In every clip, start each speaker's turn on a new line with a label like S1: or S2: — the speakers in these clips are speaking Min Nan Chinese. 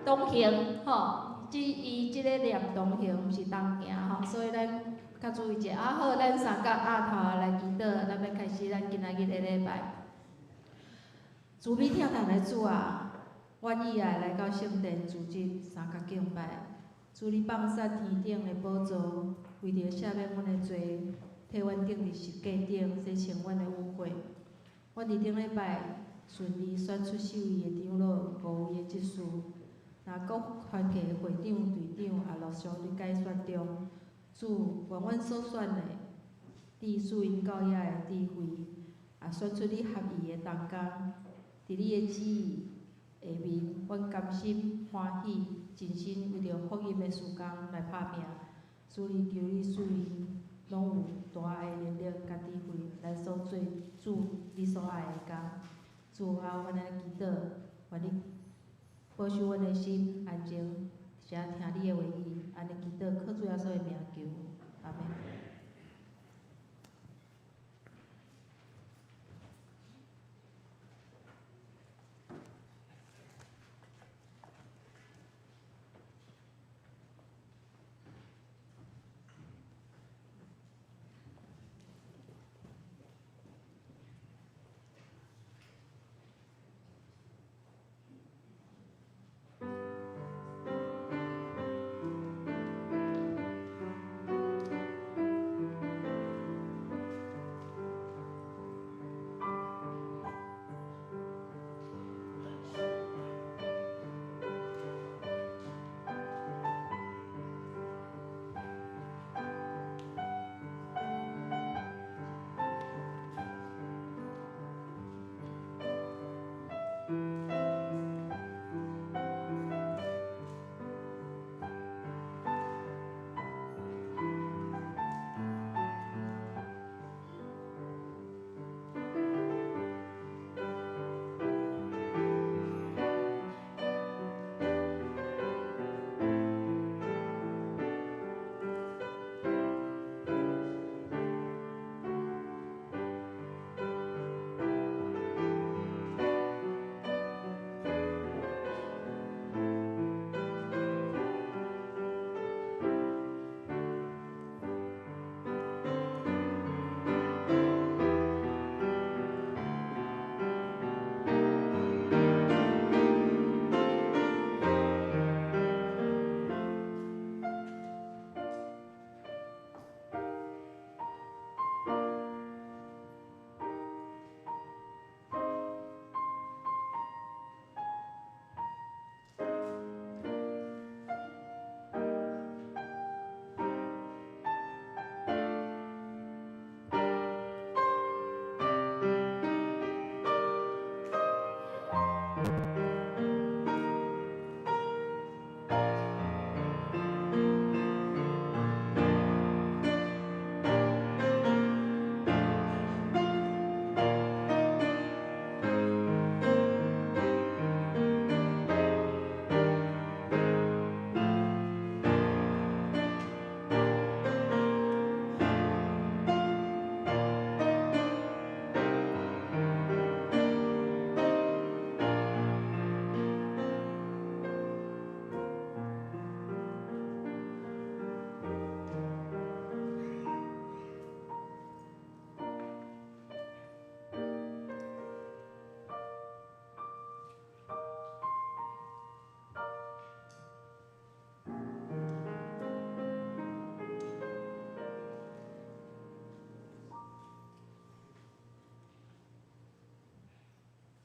S1: 同行吼，這伊這个念同行，毋是同行吼，所以咱較注意者。啊好，咱三角鴨頭來祈禱，咱欲開始咱今仔日的禮拜。慈悲疼疼的主啊，阮以愛來到聖殿主日三角敬拜。主你放殺天頂的寶座，為著赦免阮的罪，替阮釘佇十架頂，洗清阮的污穢。阮佇頂禮拜順利選出獸醫的長老五位的執事，若各團契的會長、隊長也陸續佇改選中。主，願阮所選的，你賜𪜶教遐的智慧，也選出你合意的同工。佇你的旨意下面，阮甘心歡喜，盡心為著福音的事工來拍拚。主你求你賜𪜶攏有大的能力佮智慧來所做主你所愛的工。主啊，阮來祈禱，願你保守阮的心安靜，時聽你的話語，按呢祈禱，靠主耶穌的名求，阿們。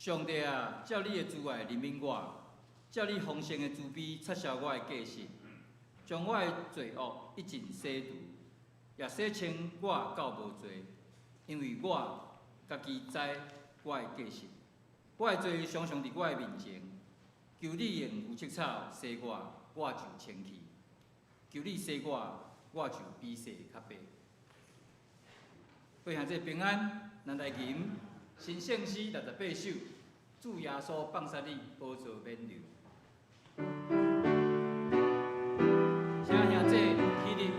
S2: 上帝啊，照你的慈愛憐憫我，照你豐盛的慈悲擦消我的過失，將我的罪惡一盡洗除，也洗清我到無罪，因為我家己知我的過失，我的罪常常佇我的面前。求你用牛膝草洗我，我就清氣；求你洗我，我就比雪較白。各位兄弟平安，咱來吟新聖詩68首，主耶穌放殺你，寶座免留。請兄弟起立。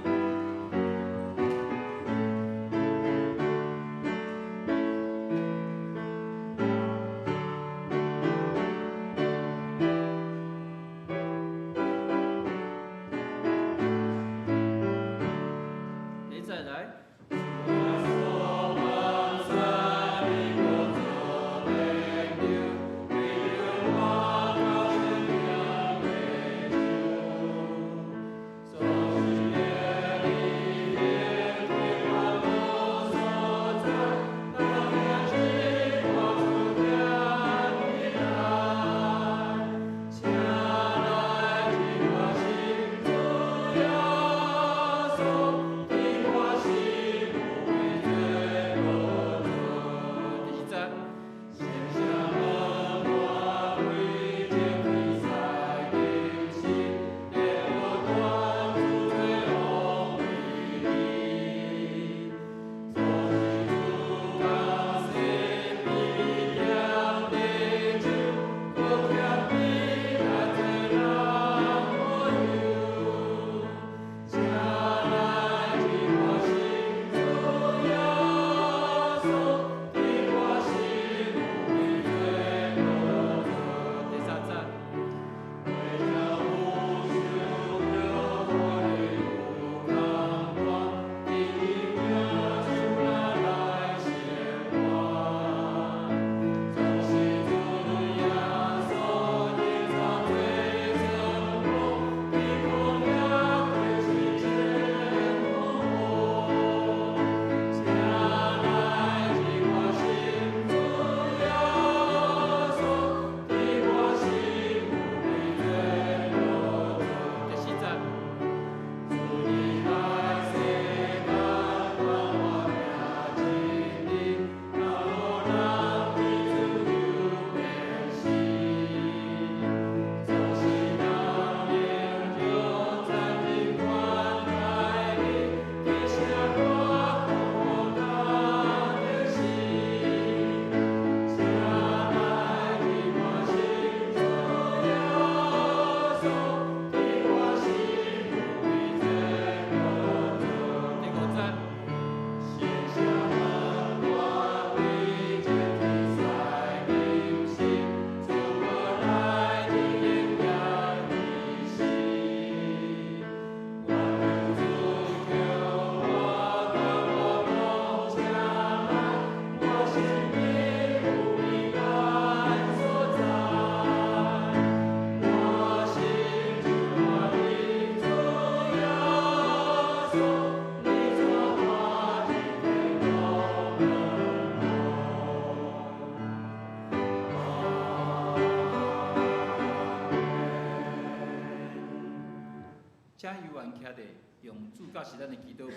S2: 請有緣徛咧，用主教示咱的祈禱文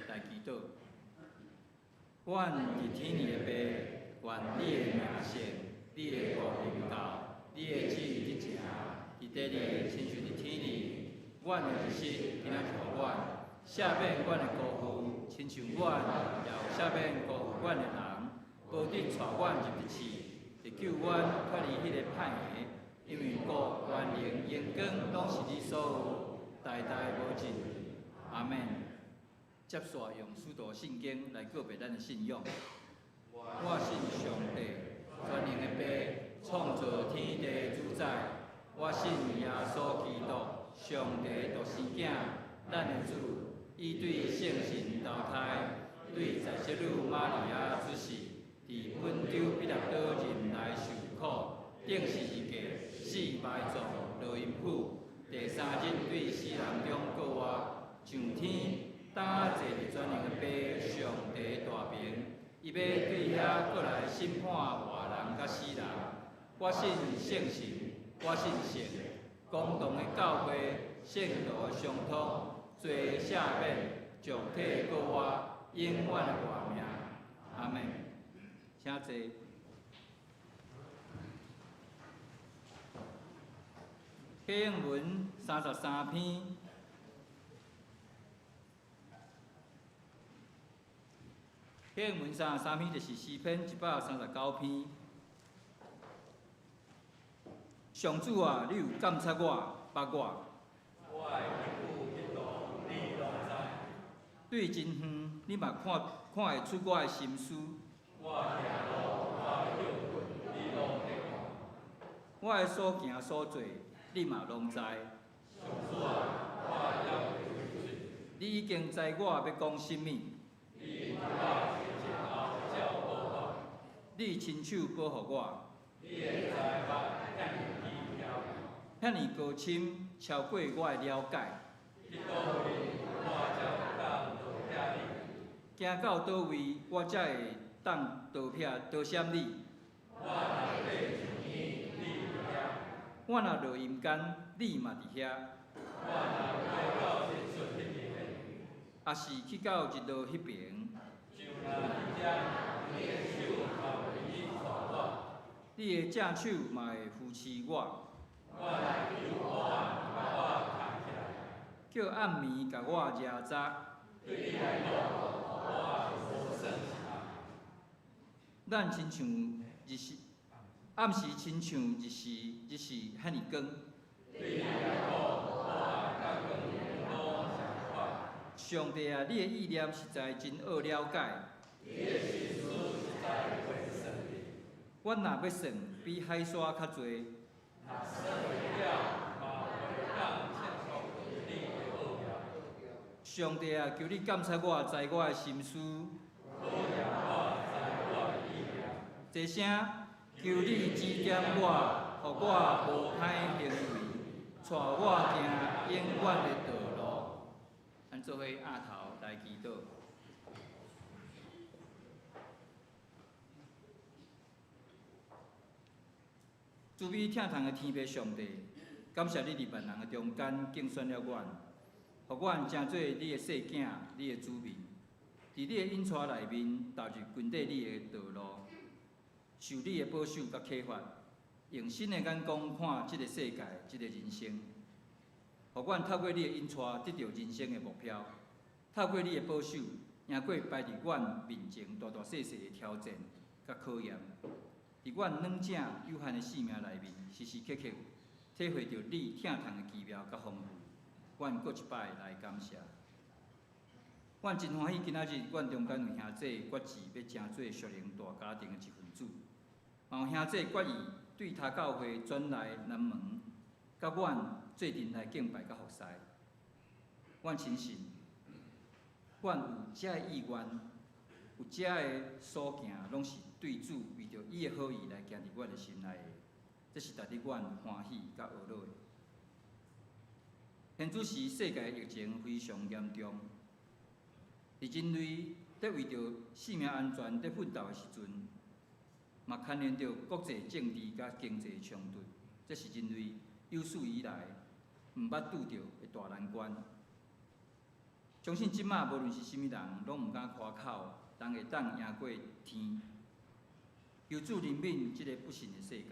S2: 來祈禱。阮佇天的爸，願你的名聖，你的國臨到，你的旨意執行，佇地裡親像佇天裡。阮的日食今仔日予阮，赦免阮的辜負，親像阮也有赦免辜負阮的人，無得帶阮入去試，得救阮脫離彼个歹的，因為國、權能、榮光攏是你所有，代代無盡。阿們。接續用使徒信經來告白咱的信仰。我信上帝，全能的父，創造天地主宰。我信耶穌基督，上帝獨生囝，咱的主，伊對聖神投胎，對在聖女瑪利亞出世，佇本丟彼拉多忍耐受苦，釘十字架，死埋葬，落陰府，第三日對死人中復活，上天，擔坐佇全能的父上帝大爿，伊欲對遐閣來審判活人佮死人。我信聖神，我信聖公同的教會，聖徒的相通，罪赦免，眾體復活，永遠的活命。阿們。請坐。啟應文33篇。啟應文三十三篇就是詩篇139篇。上主啊，你有監察我，捌我。
S3: 我的一舉一動，你攏知。
S2: 對真遠，你嘛看看會出我的心思。
S3: 我行路，我歇睏，你攏佇看。
S2: 我的所行所做，你嘛攏知。
S3: 上主啊，我猶未開喙。
S2: 你已經知我欲講啥物。
S3: 你佇我生前後照顧我。
S2: 你親手保護我。
S3: 你的知捌遐爾奇妙。
S2: 遐爾高深，超過我的了解。
S3: 去佗位，我才會當逃避你？
S2: 行到佗位，我才會當逃避躲閃你？
S3: 我若爬上天，你佇遐；
S2: 我若落陰間，你嘛佇遐。
S3: 我若飛到日出彼邊，
S2: 抑是去到日落彼爿，
S3: 就若佇遐，你的手嘛會去帶我。
S2: 你的正手嘛會扶持我。
S3: 我若求黑暗共我囥起來，
S2: 叫暗暝共我遮紮。
S3: 對你來講，我也無算啥。
S2: 咱親像日時，暗時親像日時，日時遐爾光。
S3: 對你來講，黑暗佮光明攏相仝。
S2: 上帝啊，你的意念實在真奧了解。
S3: 你的心思實在袂算得。
S2: 阮若欲算，比海沙較濟。
S3: 若算袂了，嘛袂當清楚你的奧妙。
S2: 上帝啊，求你監察我，知我的心思。
S3: 考驗我，知我的意念。
S2: 這聲，求你指點我，予我無歹行為，帶我行永遠的道路。咱做伙阿頭來祈禱。慈悲疼痛的天父上帝，感謝你佇萬人的中間揀選了阮，予阮成做你的細囝，你的子民。佇你的引帶內面，踏入跟綴你的道路，受你的保守佮啟發，用新的眼光看這个世界，這个人生。予阮透過你的引帶，得著人生的目標；透過你的保守，贏過擺佇阮面前大大細細的挑戰佮考驗。佇阮軟正有限的生命內面，時時刻刻體會著你疼痛的奇妙佮豐富。阮閣一擺來感謝。阮真歡喜今仔日，阮中間有兄弟決志欲成做屬靈大家庭的一份子，嘛有兄弟決意對他教會轉來南門，佮阮做陣來敬拜佮服侍。阮深信，阮有這个意願，有這个所行，攏是對主為著伊的好意來行佇阮的心內的，這是值得阮歡喜佮懊惱的。現此時世界疫情非常嚴重，佇人類佇為著性命安全佇奮鬥的時陣，嘛牽連著國際政治佮經濟衝突，這是人類有史以來毋捌拄著的大難關。相信這馬無論是啥物人，攏毋敢誇口，人會當贏過天。求主憐憫這个不信的世界，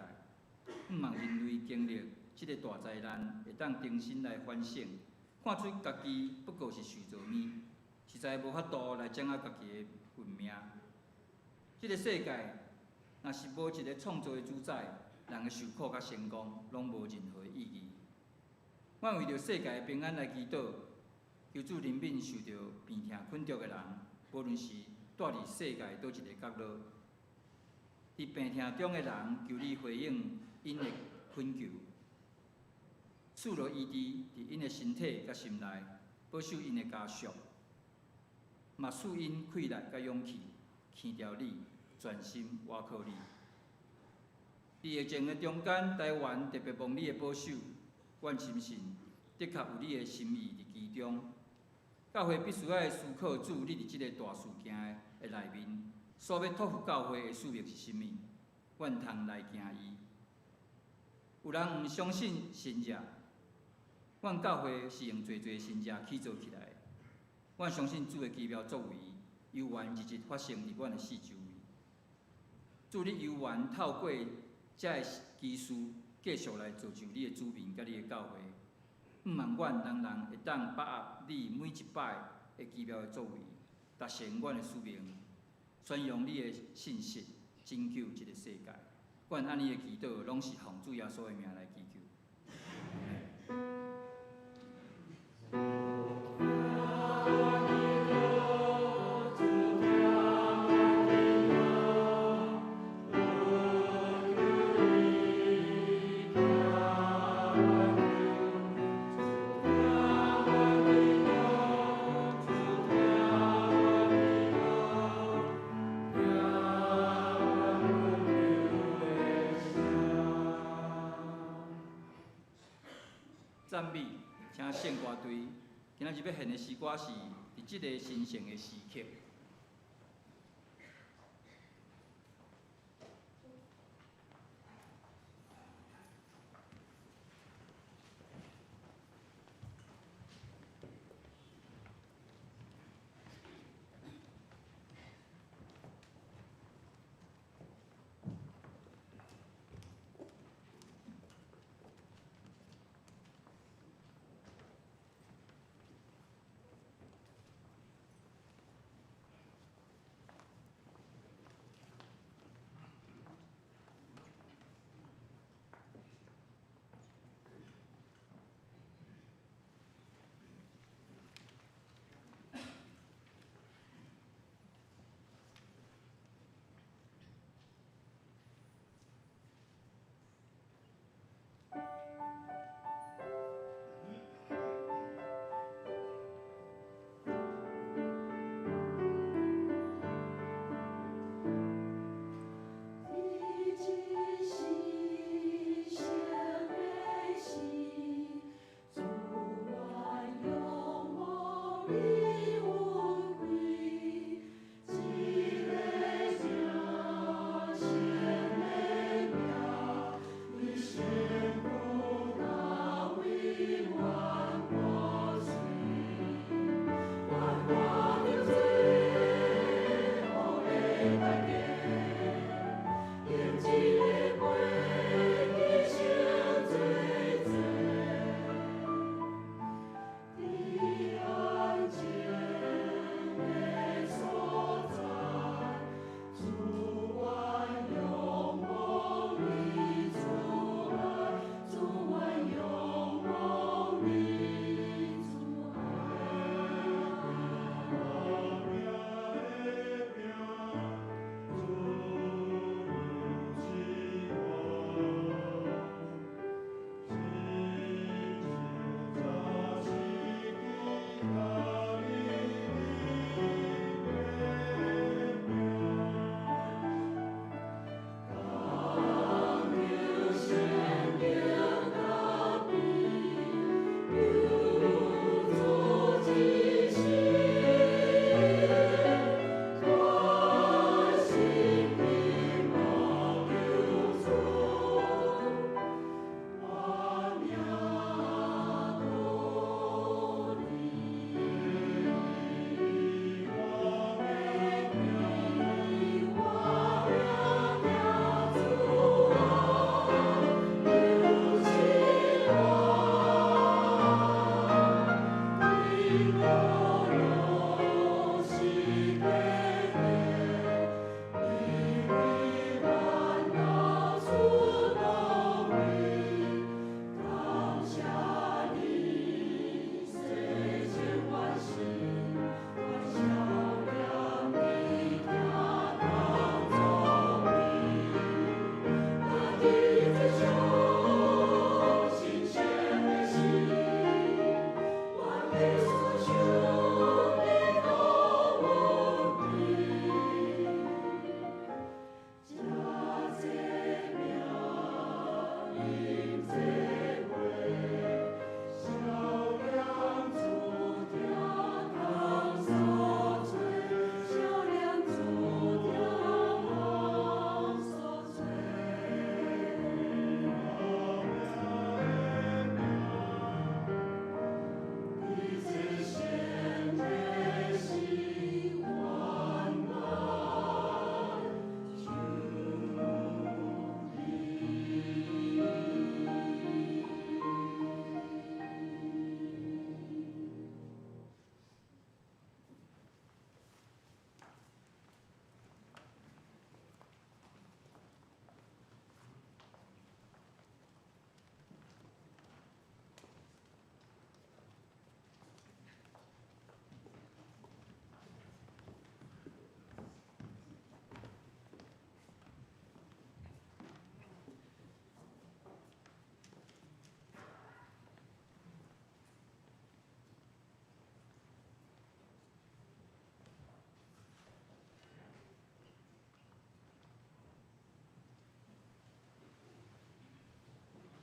S2: 向望人類經歷這个大災難，會當重新來反省，看出家己不過是受造物，實在無法度來掌握家己的運命。這个世界若是無一个創造的主宰，人的受苦佮成功攏無任何意義。阮為著世界的平安來祈禱，求主憐憫受著病痛困著的人，無論是蹛佇世界佗一个角落，佇病痛中的人，求你回應𪜶的懇求，賜予醫治佇𪜶的身體佮心內，保守𪜶的家屬，嘛賜𪜶氣力佮勇氣，牽牢你，專心倚靠你。佇疫情的中間，台灣特別蒙你的保守，阮深信的確有你的心意佇其中。教會必須愛思考主，你佇這个大事件的內面，所欲託付教會的使命是啥物？阮通來行伊。有人毋相信神跡，阮教會是用濟濟神跡起造起來的。阮相信主的奇妙作為，猶原日日發生佇阮的四周圍。主，你猶原透過這个奇事，繼續來造就你的子民佮你的教會。向望阮人人會當把握你每一擺的奇妙的作為，達成阮的使命，宣揚你的信息，拯救這个世界。阮按呢的祈禱，攏是奉主耶穌的名來祈求。讚美，請聖歌隊。今仔日欲獻的詩歌是佇這个神聖的時刻。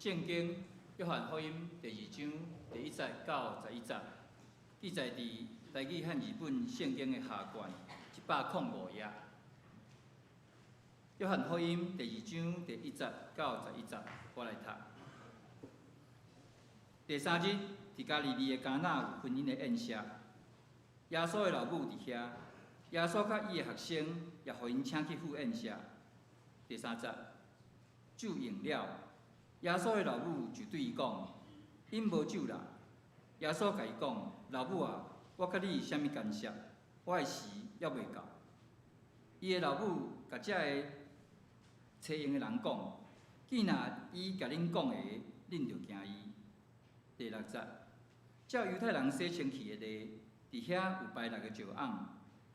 S2: 聖經約翰福音第二章第一節到11節，記載佇台語漢字本聖經的下卷105頁。約翰福音第二章第一節到十一節，我來讀。第三日，佇加利利的迦那有婚姻的宴席，耶穌的老母佇遐，耶穌佮伊的學生也予𪜶請去赴宴席。第三節，酒用了，耶穌的老母就對伊講：𪜶無酒啦。耶穌共伊講：老母啊，我佮你有啥物干涉？我的時猶未到。伊的老母共遮个揣閒的人講：既若伊共恁講的，恁就行伊。第六節，照猶太人洗清氣的禮，佇遐有擺六個石甕，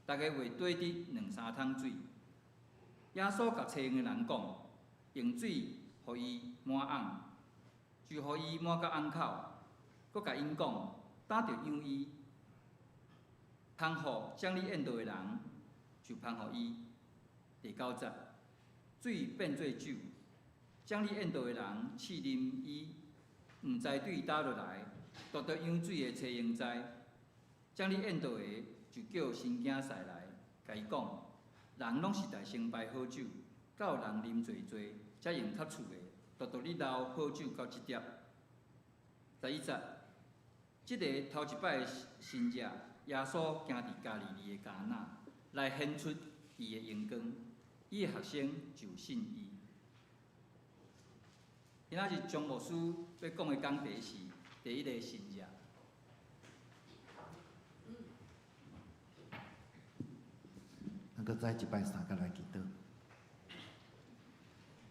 S2: 逐家會綴得兩三桶水。耶穌共揣閒的人講：用水予伊滿甕，就予伊滿到甕口。閣共𪜶講：擔著養伊，芳予掌理宴桌的人，就芳予伊。第九節，水變做酒，掌理宴桌的人試啉伊，毋知對佗落來，獨獨養水的揣閒知。掌理宴桌的就叫新囝婿來，共伊講：人攏是大先擺好酒，到人啉醉醉，才用較次的，獨獨你留好酒到這粒。11節，這个頭一擺的神跡，耶穌行佇加利利的迦那，來顯出伊的榮光，伊的學生就信伊。今仔日張牧師欲講的講題是第一個神跡。
S4: 咱閣再一擺三佮來祈禱。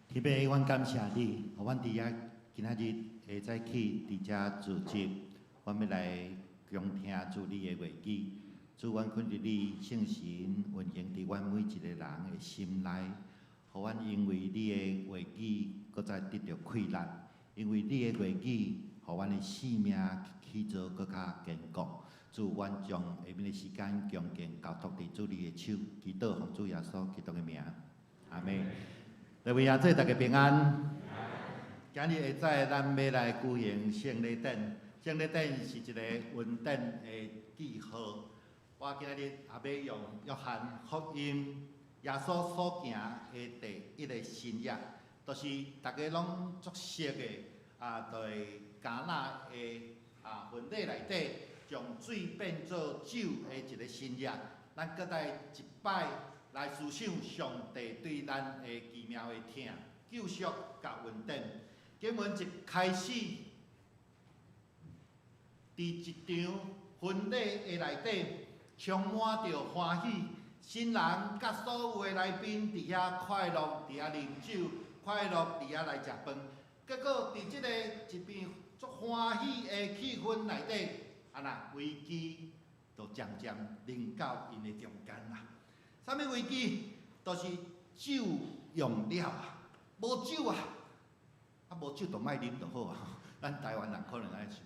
S4: 天父，阮感謝你，予阮佇遮今仔日會再去佇遮聚集，阮欲來恭聽主你的話語。主，阮懇求你聖神運行佇阮每一個人的心內，予阮因為你的話語，閣再得著氣力；因為你的話語，予阮的生命去做閣較堅固。主，阮將下面的時間恭敬交託佇主你的手，祈禱奉主耶穌基督的名，阿們。各位阿姊，大家平安。今日下早，咱欲來舉行聖禮典。聖禮典是一個恩典的記號。我今仔日也欲用約翰福音耶穌所行的第一個神跡，就是大家攏足熟的啊，佇迦那的啊婚禮內底，將水變做酒的一個神跡。咱閣再一擺來思想上帝對咱的奇妙的疼、救贖佮恩典。經文一開始，佇一場婚禮的內底，充滿著歡喜，新人佮所有的來賓佇遐快樂，佇遐啉酒，快樂佇遐來食飯。結果佇這個一片足歡喜的氣氛內底，啊若危機就漸漸臨到𪜶的中間啦。啥物危機？就是酒用了啊，無酒啊，啊無酒就莫啉就好啊。咱台灣人可能按呢想。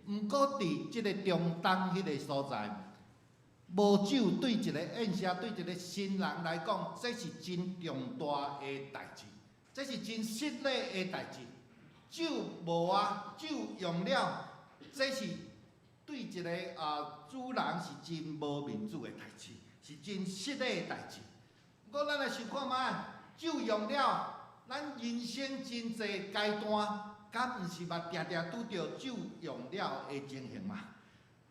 S4: 毋過佇這个中東彼个所在，無酒對一个宴席，對一个新人來講，這是真重大的代誌，這是真失禮的代誌。酒無啊，酒用了，這是對一个啊主人是真無面子的代誌，是真失禮的代誌。毋過咱來想看覓，酒用了，咱人生真濟階段，敢毋是嘛定定拄著酒用了的情形嘛？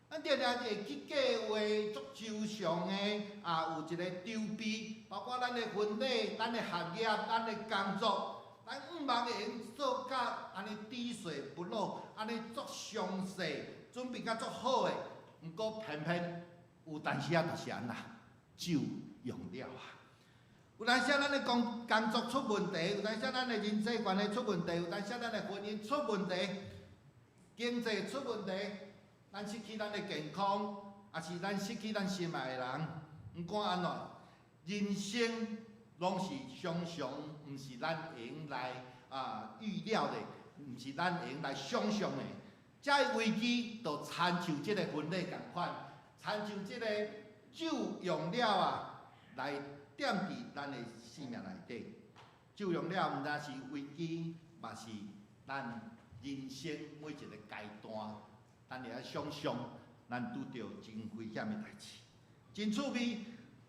S4: 咱定定會去計劃足周詳的，啊，有一个籌備，包括咱的婚禮、咱的學業、咱的工作，咱向望會用做甲按呢滴水不漏，按呢足詳細，準備甲足好的。毋過偏偏有當時仔就是按那，酒用了啊。有當時咱的工作出問題，有當時咱的人際關係出問題，有當時咱的婚姻出問題，經濟出問題，咱失去咱的健康，抑是咱失去咱心愛的人。毋管按怎，人生攏是常常毋是咱會用來啊預料的，毋是咱會用來想像的。這个危機就親像這个婚禮仝款，親像這個酒用了啊，來踮佇咱的生命內底。酒用了，毋但是危機，嘛是咱咱人生每一个階段，咱會愛想像，咱拄著真危險的代誌。真趣味，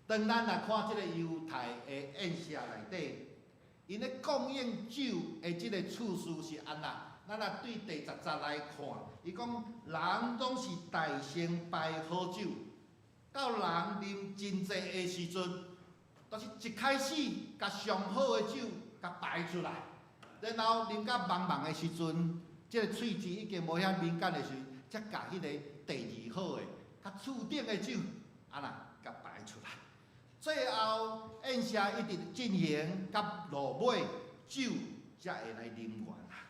S4: 當咱來看這個猶太的宴席內底，𪜶咧供應酒的這個次序是按怎？咱若對第10節來看，伊講人總是大先擺好酒，到人啉真濟的時陣，就是一開始共上好的酒共擺出來，然後啉甲茫茫的時陣，這個喙齒已經無遐敏感的時陣，才共彼個第二好的、較次等的酒，按怎共擺出來。最後宴席一直進行到落尾，酒才會來啉完啊。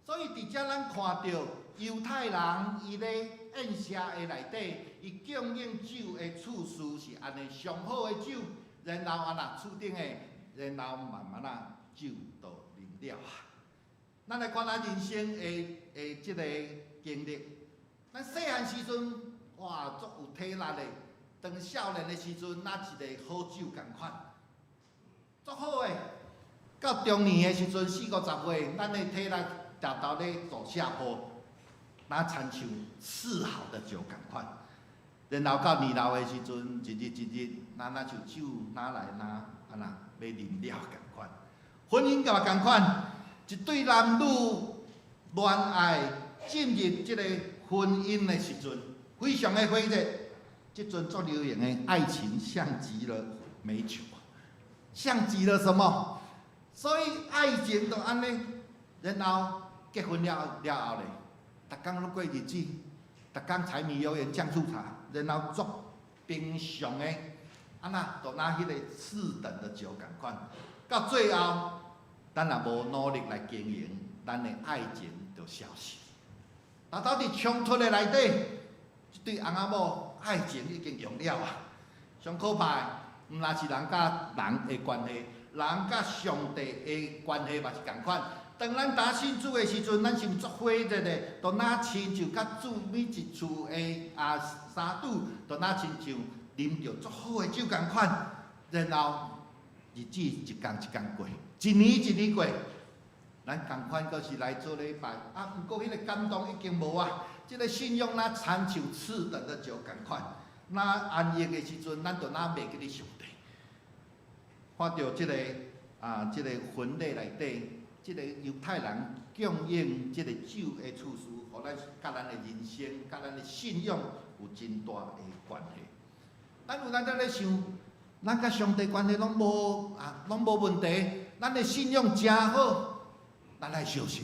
S4: 所以佇遮咱看著猶太人伊咧宴席的內底，伊供應酒的次序是按呢，上好的酒，然後按怎次等的，然後慢慢仔酒就啉了啊。咱來看咱人生的這個經歷，咱細漢時陣，哇，足有體力的。當少年的時陣，若一個好酒仝款，足好的。到中年的時陣，四五十歲，咱的體力沓沓咧走下坡，若親像次好的酒仝款。然後到年老的時陣，一日一日，若若像酒若來若按怎欲啉了仝款。婚姻嘛仝款，一對男女戀愛進入這個婚姻的時陣，非常的火熱。這陣足流行的愛情像極了美酒，像極了什麼？所以愛情就按呢，然後結婚了了後咧，逐工攏過日子，逐工柴米油鹽醬醋茶，然後足平常的，按怎就若彼個次等的酒仝款，到最後，咱若無努力來經營，咱的愛情就消失。若到佇衝突的內底，這對翁仔某愛情已經用了啊！上可怕的，毋但是人佮人的關係，人佮上帝的關係嘛是仝款。當咱剛信主的時陣，咱是毋足火熱的，就若親像佮主每一次的相拄，就若親像啉著足好的酒仝款，然後日子一工一工過，一年一年過，咱仝款閣是來做禮拜，啊，毋過彼個感動已經無啊。這個信仰若親像次等的酒仝款，若安逸的時陣，咱就若袂記得上帝。看著這個婚禮內底，這個猶太人供應這個酒的次序，予咱佮咱的人生、佮咱的信仰有真大的關係。咱有當陣咧想，咱佮上帝關係攏無啊，攏無問題，咱的信仰誠好，咱愛小心。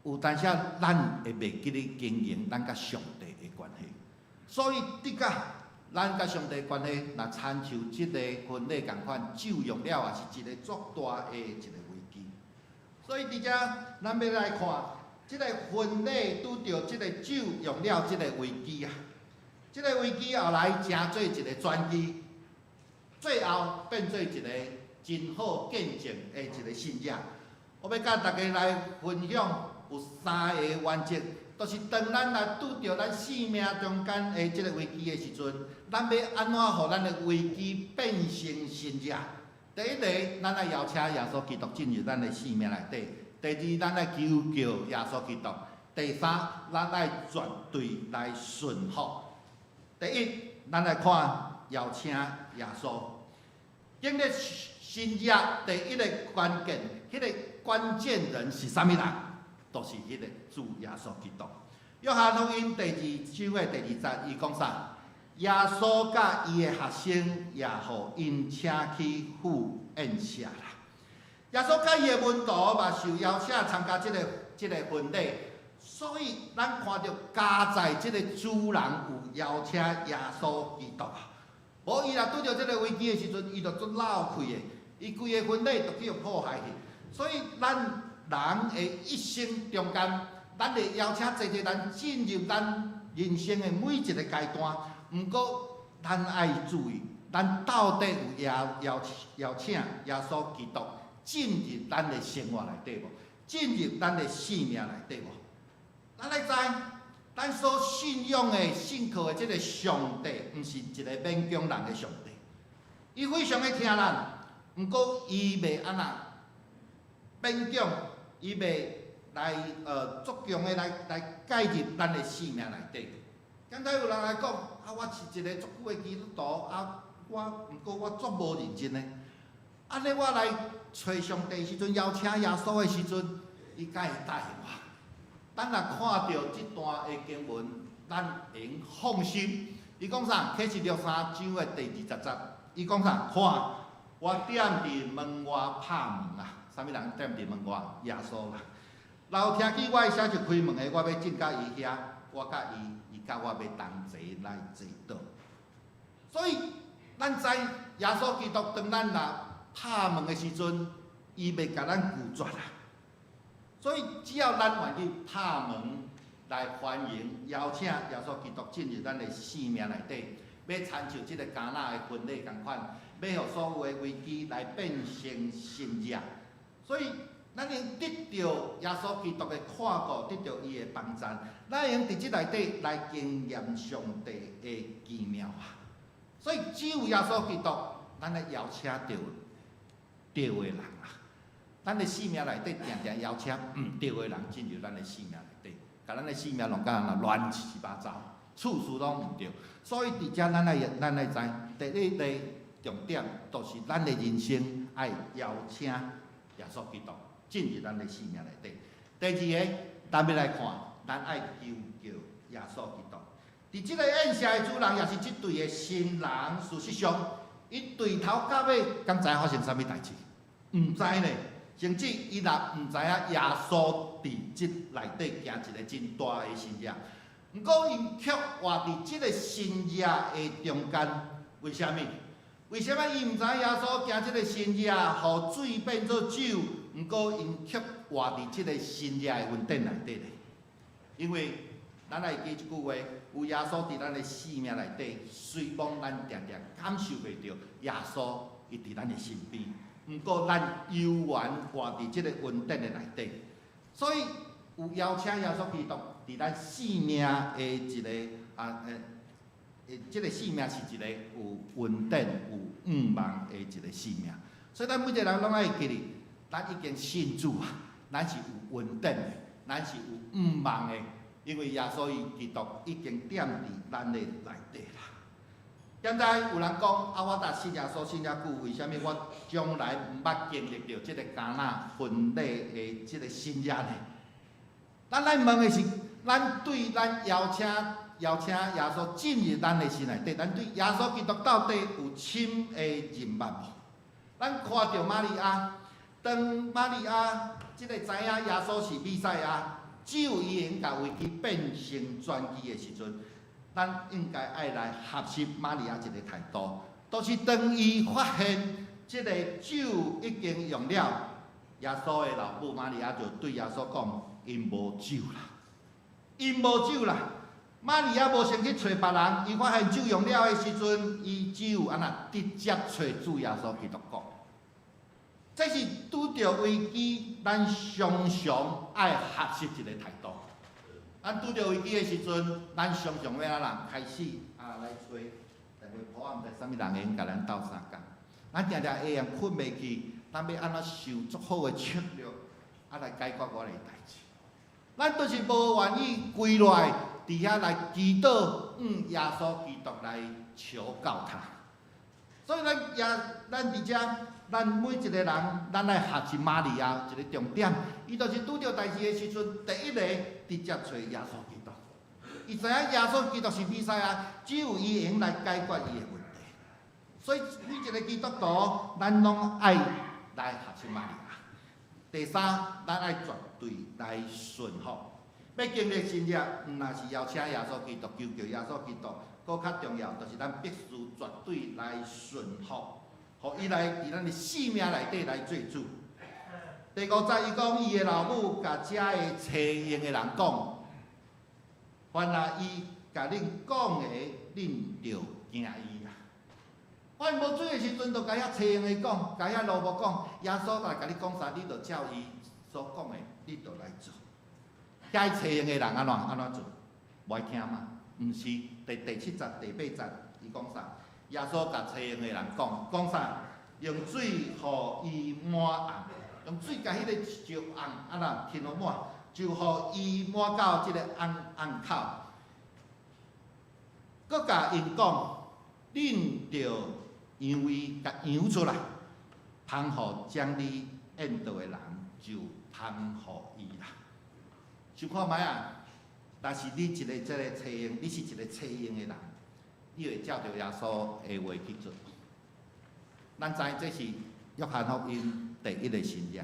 S4: 有當時咱會袂記得經營咱佮上帝的關係，所以的確，咱佮上帝關係，若親像這個婚禮仝款，酒用了也是一個足大的一個危機。所以佇遮，咱欲來看這個婚禮拄著這個酒用了這個危機啊，這個危機後來成做一個轉機，最後變做一個真好見證的一個信仰。我欲佮大家來分享。有三個原則，就是當咱來拄著咱生命中間的這個危機的時陣，咱欲按怎予咱的危機變成神蹟？第一個，咱愛邀請耶穌基督進入咱的生命內底；第二，咱愛求告耶穌基督；第三，咱愛絕對來順服。第一，咱來看邀請耶穌。經歷神蹟第一个關鍵，彼個關鍵人是啥物人？就是彼個主耶穌基督。約翰福音第二章的第二節，伊講啥？耶穌佮伊的學生也予𪜶請去赴宴席啦。耶穌佮伊的門徒嘛受邀請參加這個婚禮，所以咱看著家在這個主人有邀請耶穌基督啊。無伊若拄著這個危機的時陣，伊就足落氣的，伊規个婚禮就去予破壞去。所以咱人的一生中間，咱會邀請濟濟人進入咱人生的每一個階段。毋過，咱愛注意，咱到底有邀邀邀請耶穌基督進入咱的生活內底無？進入咱的生命內底無？咱愛知，咱所信仰的、信靠的這個上帝，毋是一個勉強人的上帝。伊非常的疼咱，毋過伊袂按怎勉強，伊袂來足強的來介入咱的生命內底。敢若有人來講，啊，我是一个足久的基督徒，啊，我毋過我足無認真的。按呢，我來揣上帝時陣，邀請耶穌的時陣，伊敢會答應我？咱若看著這段的經文，咱會用放心。伊講啥？啟示錄三章的第20節，伊講啥？看，我踮佇門外拍門啊！啥物人踮佇門外？耶穌啦。若有聽見我的聲就開門的，我欲進佮伊遐，我佮伊，伊佮我欲同齊來坐桌。所以，咱知耶穌基督當咱若拍門的時陣，伊袂共咱拒絕啊。所以，只要咱願意拍門來歡迎、邀請耶穌基督進入咱的生命內底，欲親像這个迦拿的婚禮仝款，欲予所有的危機來變成神蹟。所以，咱會得著耶穌基督的看顧，得著伊的幫贊，咱會用佇這內底來經驗上帝的奇妙啊！所以，只有耶穌基督，咱來邀請著對的人啊！咱的生命內底定定邀請毋對的人進入咱的生命內底，共咱的生命弄甲亂七八糟，處事攏毋對。所以佇遮咱愛知，第一个重點，就是咱的人生愛邀請耶穌基督進入咱的生命內底。第二个，咱欲來看，咱愛求告耶穌基督。佇這个宴席的主人，也是這對的新人，事實上，𪜶對頭到尾，敢知發生啥物代誌？毋知呢。甚至伊若毋知影耶穌佇這內底行一个真大的神蹟，毋過𪜶卻活佇這个神蹟的中間。為啥物？為啥物伊毋知影耶穌行這个神蹟，予水變做酒？毋過𪜶卻活佇這个神蹟的恩典內底咧？因為咱愛記這句話，有耶穌佇咱的生命內底，雖罔咱定定感受袂著耶穌伊佇咱的身邊，毋過咱猶原活佇這个恩典的內底，所以有邀請耶穌基督佇咱生命的一个啊這个生命是一个有恩典、有向望的一个生命。所以咱每一个人攏愛記得，咱已經信主啊，咱是有恩典的，咱是有向望的，因為耶穌伊基督已經踮佇咱的內底啦。現在有人講啊，我若信耶穌信遮久，為啥物我從來毋捌經歷著這个迦拿婚禮的這个神蹟呢？咱來問的是，咱對咱邀請耶穌進入咱的心內底，咱對耶穌基督到底有深的認捌無？咱看著瑪利亞，當瑪利亞這个知影耶穌是彌賽亞，只有伊會用共危機變成轉機的時陣，咱應該愛來學習瑪利亞一個態度，就是當伊發現這个酒已經用了，耶穌的老母瑪利亞就對耶穌講：𪜶無酒啦，𪜶無酒啦。瑪利亞無先去揣別人，伊發現酒用了的時陣，伊只有按怎直接揣主耶穌基督講。這是拄著危機，咱常常愛學習一個態度。咱拄著危機的時陣，咱常常欲按怎開始啊來揣電話簿仔，毋知啥物人會用共咱鬥相共。咱定定下暗睏袂去，咱欲按怎想足好的策略，啊來解決我的代誌。咱就是無願意跪落來，佇遐來祈禱，向耶穌基督來求告他。所以咱也，咱佇遮，咱每一個人，咱愛學習瑪利亞一個重點，伊就是拄著代誌的時陣，第一个直接揣耶穌基督。伊知影耶穌基督是彌賽亞，只有伊會用來解決伊的問題。所以每一個基督徒，咱攏愛來學習瑪利亞。第三，咱愛絕對來順服。欲經歷神蹟，毋若是邀請耶穌基督，求告耶穌基督，閣較重要，就是咱必須絕對來順服，予伊來佇咱的生命內底來做主。第五節，伊講伊的老母共遮的揣用的人講：凡若伊共恁講的，恁著行伊啦。發現無水的時陣，就共遐揣用的講，共遐奴僕講，耶穌來共你講啥，你著照伊所講的，你著來做。遐揣用的人按怎按怎做？無愛聽嗎？毋是，第七節、第八節，伊講啥？耶穌共揣用的人講，講啥？用水予伊滿甕，用水共彼个石甕按怎添予滿，就予伊滿到這个甕甕口。閣共𪜶講：恁著揚圍共揚出來，通予掌理宴桌的人就通予伊啦。想看覓啊？若是你一个這个揣用，你是一个揣用的人，你會照著耶穌的話去做。咱知這是約翰福音第一个神跡，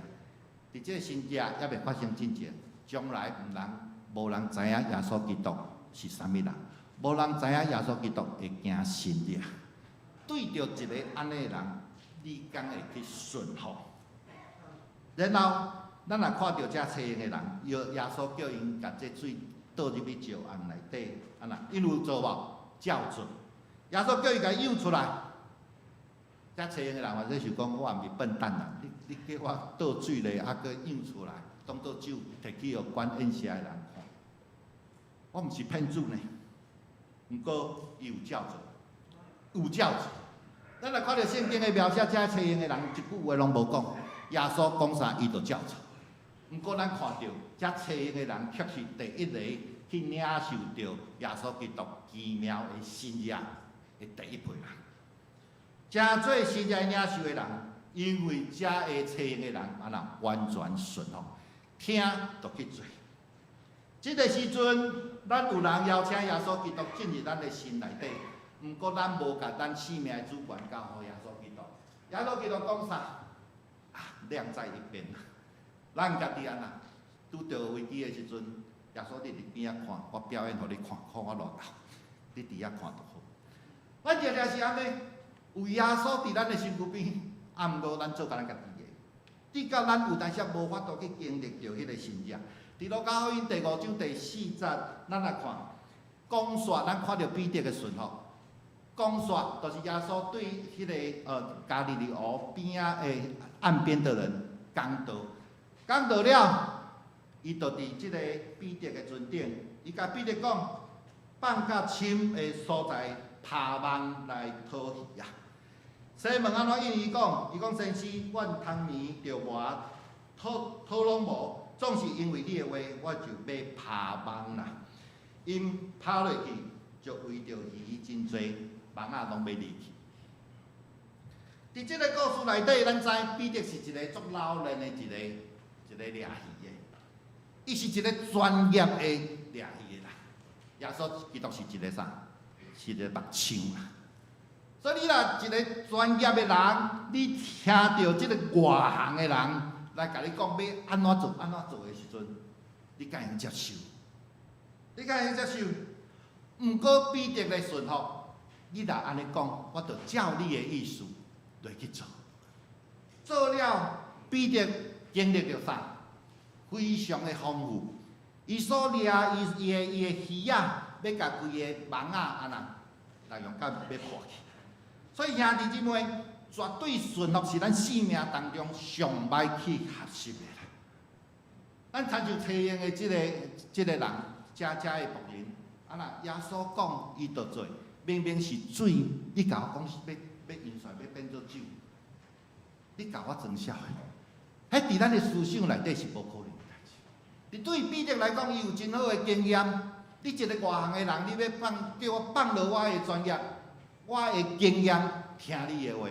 S4: 佇這个神跡猶未發生進前，將來毋人無人知影耶穌基督是啥物人，無人知影耶穌基督會行神跡。對著一个按呢的人，你敢會去順服？然後，咱若看著這揣用的人，耶穌叫𪜶共這水倒入去石甕內底，按怎？𪜶有做無？照做。耶穌叫伊共揚出來，這揣用的人或者想講，我毋是笨蛋啦！你你叫我倒水咧，啊閣揚出來，當做酒提去予管宴席的人看，我毋是騙子呢。毋過伊有照做，有照做。咱若看著聖經的描寫，這揣用的人一句話攏無講，耶穌講啥，伊就照做。毋過咱看著，這揣用的人卻是第一个去領受著耶穌基督奇妙的神跡的第一批人。成做神跡領受的人，因為這个揣用的人，按怎完全順服，聽就去做。這个時陣，咱有人邀請耶穌基督進入咱的心內底，毋過咱無共咱生命的主權交予耶穌基督。耶穌基督講啥？啊，晾在一邊。咱家己按怎？拄著危機的時陣，耶穌你佇邊仔看，我表演予你看，看我偌𠢕，你佇遐看就好。咱常常是按呢，有耶穌佇咱的身軀邊，啊，毋過咱做咱家己的，直到咱有當時無法度去經歷著彼个神跡。佇路加福音第五章第四節，咱來看，講煞咱看著彼得的順服。講煞就是耶穌對彼个加利利湖邊仔的岸邊的人講道，講道了，伊就佇這个彼得的船頂，伊共彼得講，放較深的所在拋網來討魚啊。西門按怎應伊講？伊講先生，阮昨暝著無討討攏無，總是因為你的話，我就欲拋網啦。𪜶拋落去，就圍著魚真濟，網仔攏欲離去。佇這个故事內底，咱知彼得是一个足老練的一个一个掠魚的，伊是一个專業的掠魚的人。耶穌基督是一个啥？是一个木匠啦。所以你若一个專業的人，你聽著這个外行的人來共你講欲按怎做、按怎做的時陣，你敢會用接受？你敢會用接受？毋過彼得的順服，你若按呢講，我就照你的意思來去做。做了，彼得經歷著啥？非常的豐富。伊所掠伊伊的伊的魚仔，欲共規个網仔按怎來用到欲破去。所以兄弟姊妹，絕對順服是咱生命當中上欲去學習的啦。咱親像揣用的這个這个人，遮遮的僕人，啊若耶穌講，伊就做。明明是水，你共我講是欲欲揚出來，欲變做酒，你共我裝痟的。彼佇咱的思想內底是無可能的代誌。佇對彼得來講，伊有真好的經驗。你一个外行的人，你欲放叫我放落我的專業，我的經驗，聽你的話，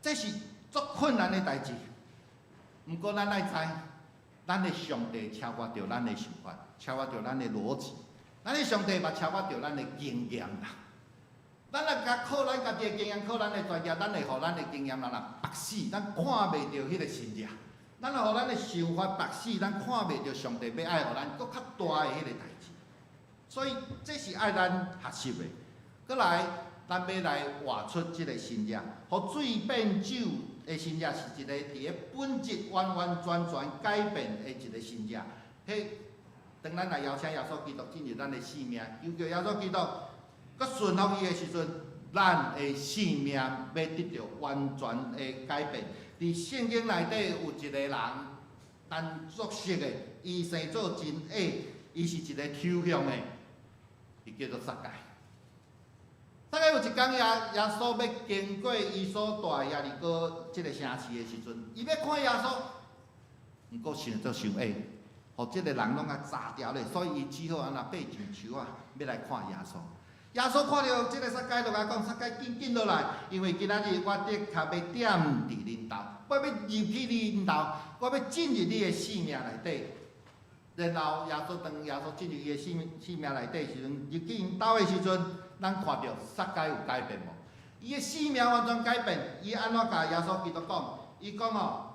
S4: 這是足困難的代誌。毋過咱愛知，咱的上帝超越著咱的想法，超越著咱的邏輯，咱的上帝嘛超越著咱的經驗啦。咱若共靠咱家己的經驗，靠咱的專業，咱會予咱的經驗咱若縛死，咱看袂著彼个神跡。咱若予咱的想法縛死，咱看袂著上帝欲愛予咱閣較大的彼個代誌。所以這是愛咱學習的。閣來，咱欲來活出這个神跡，予水變酒的神跡是一个佇咧本質完完全全改變的一个神跡。彼當咱來邀請耶穌基督進入咱的生命，求叫耶穌基督閣順服伊的時陣，咱的生命欲得著完全的改變。佇聖經內底有一個人，咱足熟的，伊生做真矮，伊是一個抽象的，伊叫做撒該。撒該有一工耶穌欲經過伊所蹛的耶利哥這个城市的時陣，伊欲看耶穌，毋過生做傷矮，予這个人攏共齧牢咧，所以伊只好按怎爬上樹仔，欲來看耶穌。耶穌看著這个撒該，就共伊講：撒該，緊緊落來，因為今仔日我的確欲踮佇恁兜，我欲入去恁兜，我欲進入你的生命內底。然後耶穌當耶穌進入伊的生命內底時陣，入去𪜶兜的時陣，咱看著撒該有改變無？伊的生命完全改變。伊按怎共耶穌基督講？伊講哦，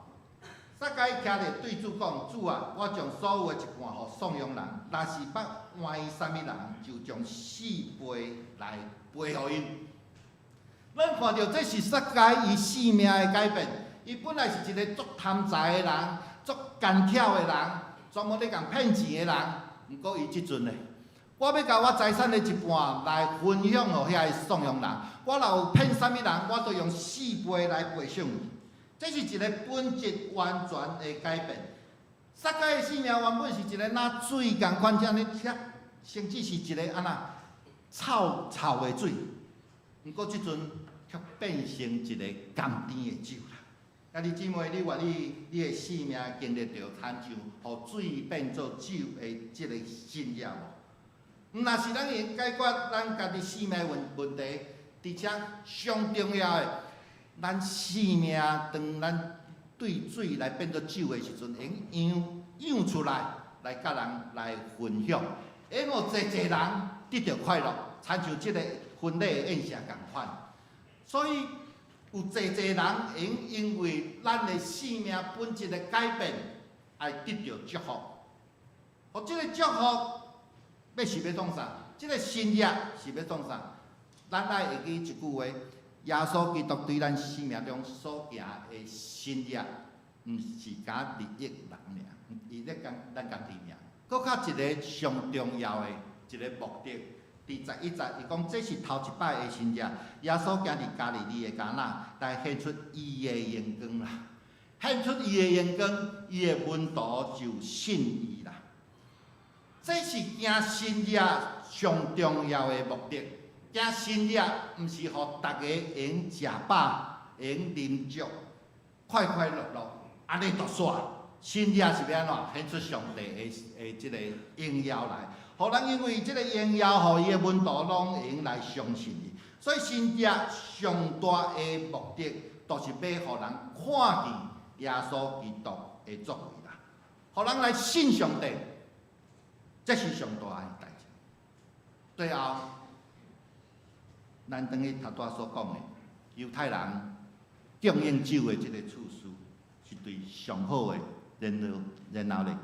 S4: 撒該徛咧對主講：主啊，我將所有的一半予送養人，若是捌冤啥物人，就將四倍來賠予𪜶。咱看著這是撒該伊生命的改變。伊本來是一个足貪財的人，足奸巧的人，專門咧共騙錢的人。毋過伊這陣呢，我欲共我財產的一半來分享予遐个送養人。我若有騙啥物人，我都用四倍來賠償。這是一个本質完全的改變。撒該的生命原本是一个若水仝款，這呢遐，甚至是一个按怎臭臭的水。毋過這陣卻變成一个甘甜的酒啦。兄弟姊妹，你願意你的生命經歷著親像予水變做酒的這个神跡無？毋若是咱會用解決咱家己生命問問題，而且上重要的，咱生命當咱對水來變做酒的時陣，會用漾出來，來佮人來分享，會用予濟濟人得著快樂，親像這个婚禮的宴席仝款。所以有濟濟人會用因為咱的生命本質的改變，來得著祝福。予這个祝福欲是欲創啥？這个神跡是欲創啥？咱愛會記一句話：耶穌基督對咱生命中所行的神跡，毋是敢利益人爾，伊咧講咱家己爾。閣較一个上重要的一个目的，佇11節，伊講這是頭一擺的神跡，耶穌行佇加利利的迦拿，來顯出伊的榮光啦，顯出伊的榮光，伊的門徒就信伊啦。這是行神跡上重要的目的。行神跡毋是予逐家會用食飽，會用啉足，快快樂樂，按呢就煞。神跡是欲按怎顯出上帝的這个榮耀來，予人因為這个榮耀，予伊的門徒攏會用來相信伊。所以神跡上大的目的，就是欲予人看見耶穌基督的作為啦，予人來信上帝，這是上大的代誌。最後，咱轉去頭拄仔所講的，猶太人供應酒的這个次序，是對上好的，然後咧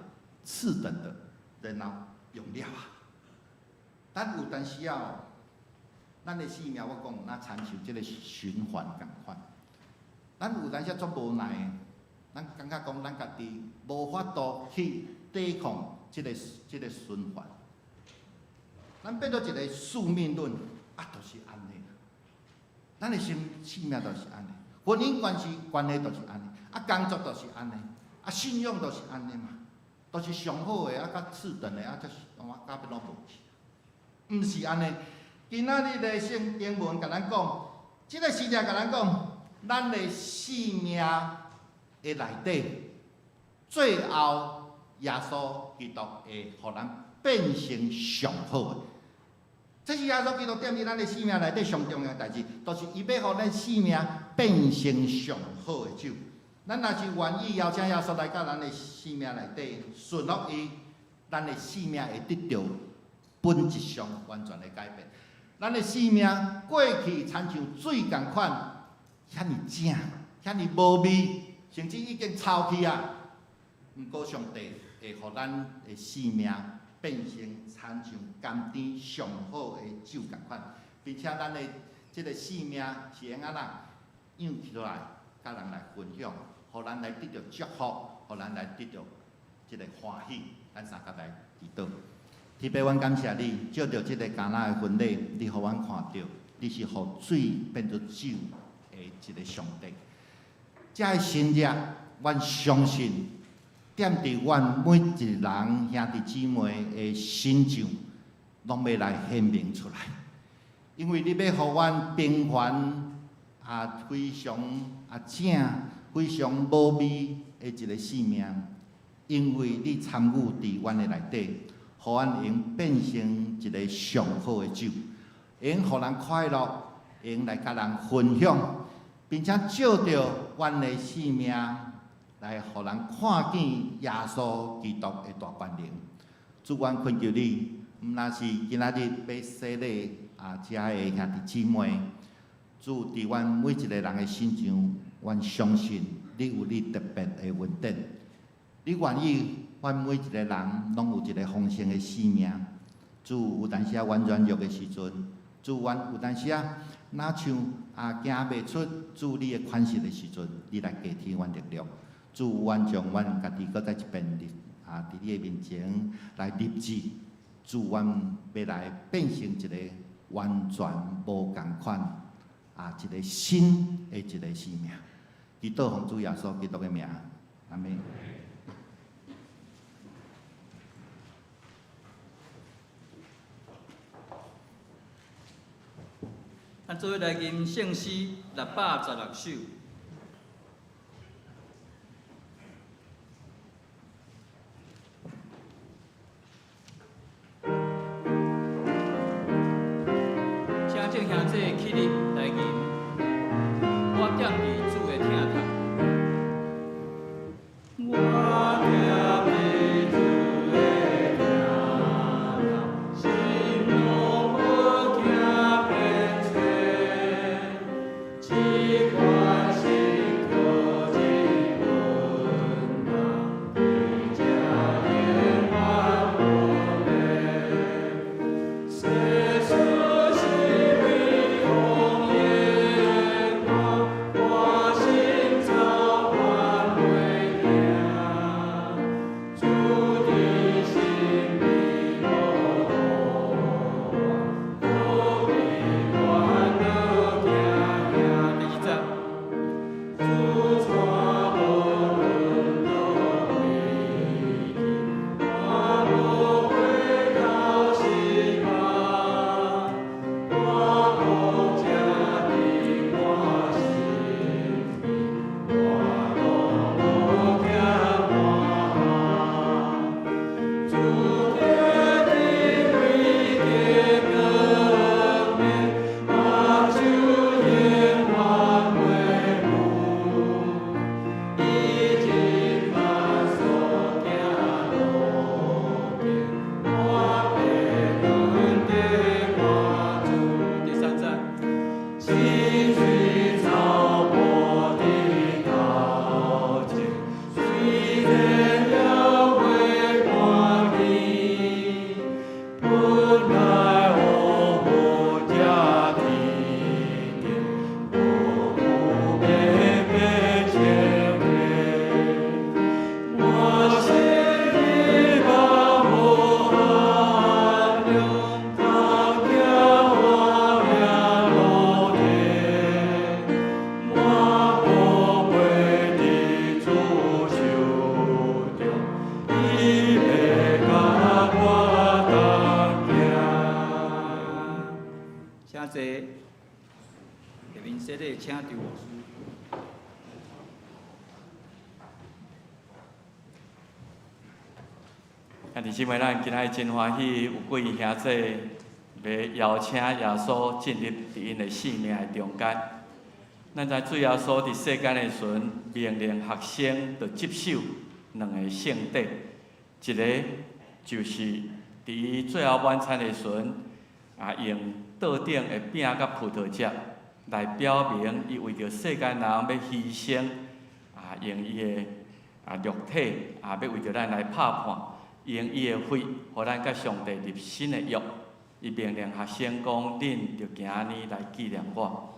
S4: 次等的，然後用了啊。咱有當時仔，咱的生命我講，若親像這个循環仝款。咱有當時足無奈的，咱感覺講咱家己無法度去抵抗這个循環。咱變做一个宿命論，啊，就是按呢。咱的生命就是按呢，婚姻關係就是按呢，啊，工作就是按呢，啊，信仰就是按呢嘛，都是上好的，啊，較次等的，啊，才是我甲欲攏無去。毋是按呢，今仔日的聖經文共咱講，這个神跡共咱講，咱的生命的內底，最後耶穌基督會予咱變成上好的。這是耶穌基督踮佇咱的生命內底上重要的代誌，就是伊欲予咱生命變成上好的酒。咱若是願意邀請耶穌來到咱的生命內底，順服伊，咱的生命會得著本質上完全的改變。咱的生命過去親像水仝款，遐爾正，遐爾無味，甚至已經臭去啊。毋過上帝會予咱的生命變成親像甘甜上好的酒仝款，並且咱的這个生命是會按怎漾出來，佮人來分享，予咱來得著祝福，予咱來得著這个歡喜。咱三佮來祈禱。天父，阮感謝你，藉著這个迦拿的婚禮，你予阮看著，你是予水變做酒的一个上帝。這个神跡，阮相信，踮佇阮每一人兄弟姊妹的身上，攏欲來顯明出來。因為你欲予阮平凡啊，非常啊正，非常無味的一个生命，因為你參與佇阮的內底，予阮會用變成一个上好的酒，會用予人快樂，會用來佮人分享，並且藉著阮的生命來予人看見耶穌基督的大權能。主，阮懇求你，毋但是今仔日欲洗禮啊，遮的兄弟姊妹，主，佇阮每一个人的身上，阮相信你有你特別的恩典。你願意，阮每一个人攏有一个豐盛的生命。主，有當時啊，阮軟弱的時陣，主，阮有當時啊，若像啊行袂出主你的款式的時陣，你來加添阮力量。主，阮將阮家己閣再一遍立啊，佇你的面前來立志。主，阮欲來變成一个完全無仝款啊，一个新的一个生命。祈禱奉主耶穌基督的名，阿們。
S2: 咱做伙來吟聖詩616首。請眾兄弟起立來吟，我踮佇主的疼痛。我踮佇主的疼痛，心內無驚變遷，只管心靠這恩人，佇這永遠不變。世事是微風眼光，我心早晚袂驚。主的心比我何必烦恼驚驚？第二節，主帶我論倒位去，我無回頭是岸。我無這佇我身邊，我攏無驚寒。主的智慧的光明，目睭永遠袂霧。伊真萬所行路徑，我必跟著我主。第三節，清水草坡的頭前，雖然也會寒氣，本來烏雲遮天頂，無有白白穿起。我心希望無寒涼，當行我命路途，我寶貝佇主手中，伊欲佮我同行。請坐，下面洗禮請張牧師。
S3: 兄弟姊妹，咱今仔日真歡喜，有幾位兄弟欲邀請耶穌進入佇𪜶的生命的中間。咱知主耶穌佇世間的時陣，命令學生著執守兩个聖禮，一个就是佇伊最後晚餐的時陣，啊用桌頂的餅佮葡萄汁來表明伊為著世間人欲犧牲，啊用伊的啊肉體啊欲為著咱來拍破。用伊的血，予咱佮上帝立新的約。伊命令學生講：恁著行按呢來紀念我。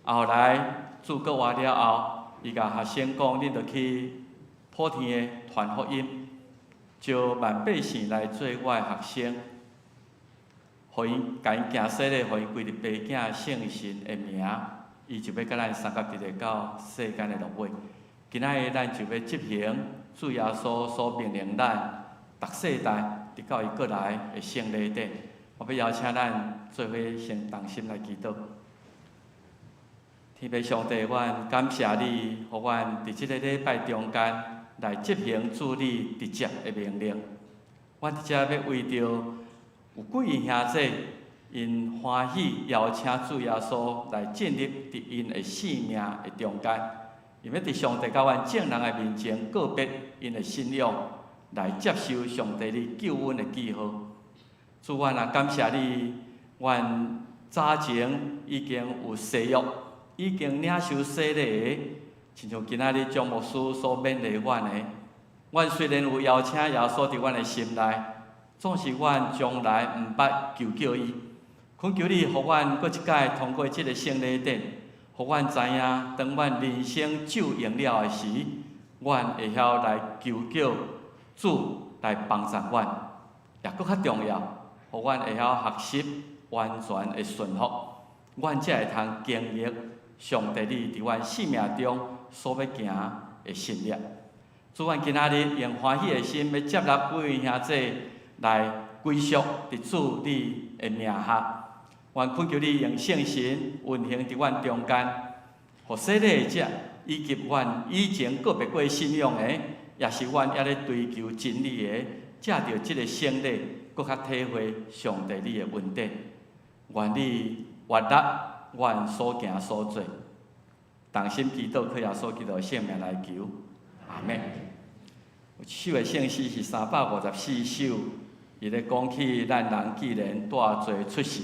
S3: 後來主閣活了後，伊共學生講：恁著去普天的傳福音，招萬百姓來做我的學生，予𪜶共𪜶行洗禮，予𪜶歸入父子聖神的名，伊就欲佮咱相佮佇咧到世間的落尾。今仔日咱就欲執行主耶穌所命令咱。逐世代，直到伊閣來的聖禮典，我欲邀請咱做伙先同心來祈禱。天父上帝，阮感謝你，予阮佇這个禮拜中間，來執行主你直接的命令。阮佇遮欲為著有幾位兄弟，𪜶歡喜邀請主耶穌來進入佇𪜶的生命的中間，𪜶欲佇上帝佮阮眾人的面前告別𪜶的信仰，來接受上帝你救恩的記號。主，阮也感謝你，阮早前已經有誓約，已經領受洗禮的，親像今仔日張牧師所勉勵阮的，阮雖然有邀請耶穌佇阮的心內，總是阮從來毋捌求叫伊。懇求你，予阮閣一擺通過這个聖禮典，予阮知影，當阮人生酒用了的時，阮會曉來求叫主來幫助阮，也閣較重要，予阮會曉學習完全的順服，阮才會通經歷上帝你佇阮生命中所欲行的神蹟。主，阮今仔日用歡喜的心，欲接納幾位兄弟來歸屬佇主你的名下。阮懇求你用聖神運行佇阮中間，予洗禮者以及阮以前告別過信仰的，也是阮猶咧追求真理的，藉著這个聖禮，閣較體會上帝你的恩典。願你悅納阮所行所做，同心祈禱，靠耶穌基督的聖名來求，阿們。有一首的聖詩是354首，伊咧講起咱人既然帶罪出世，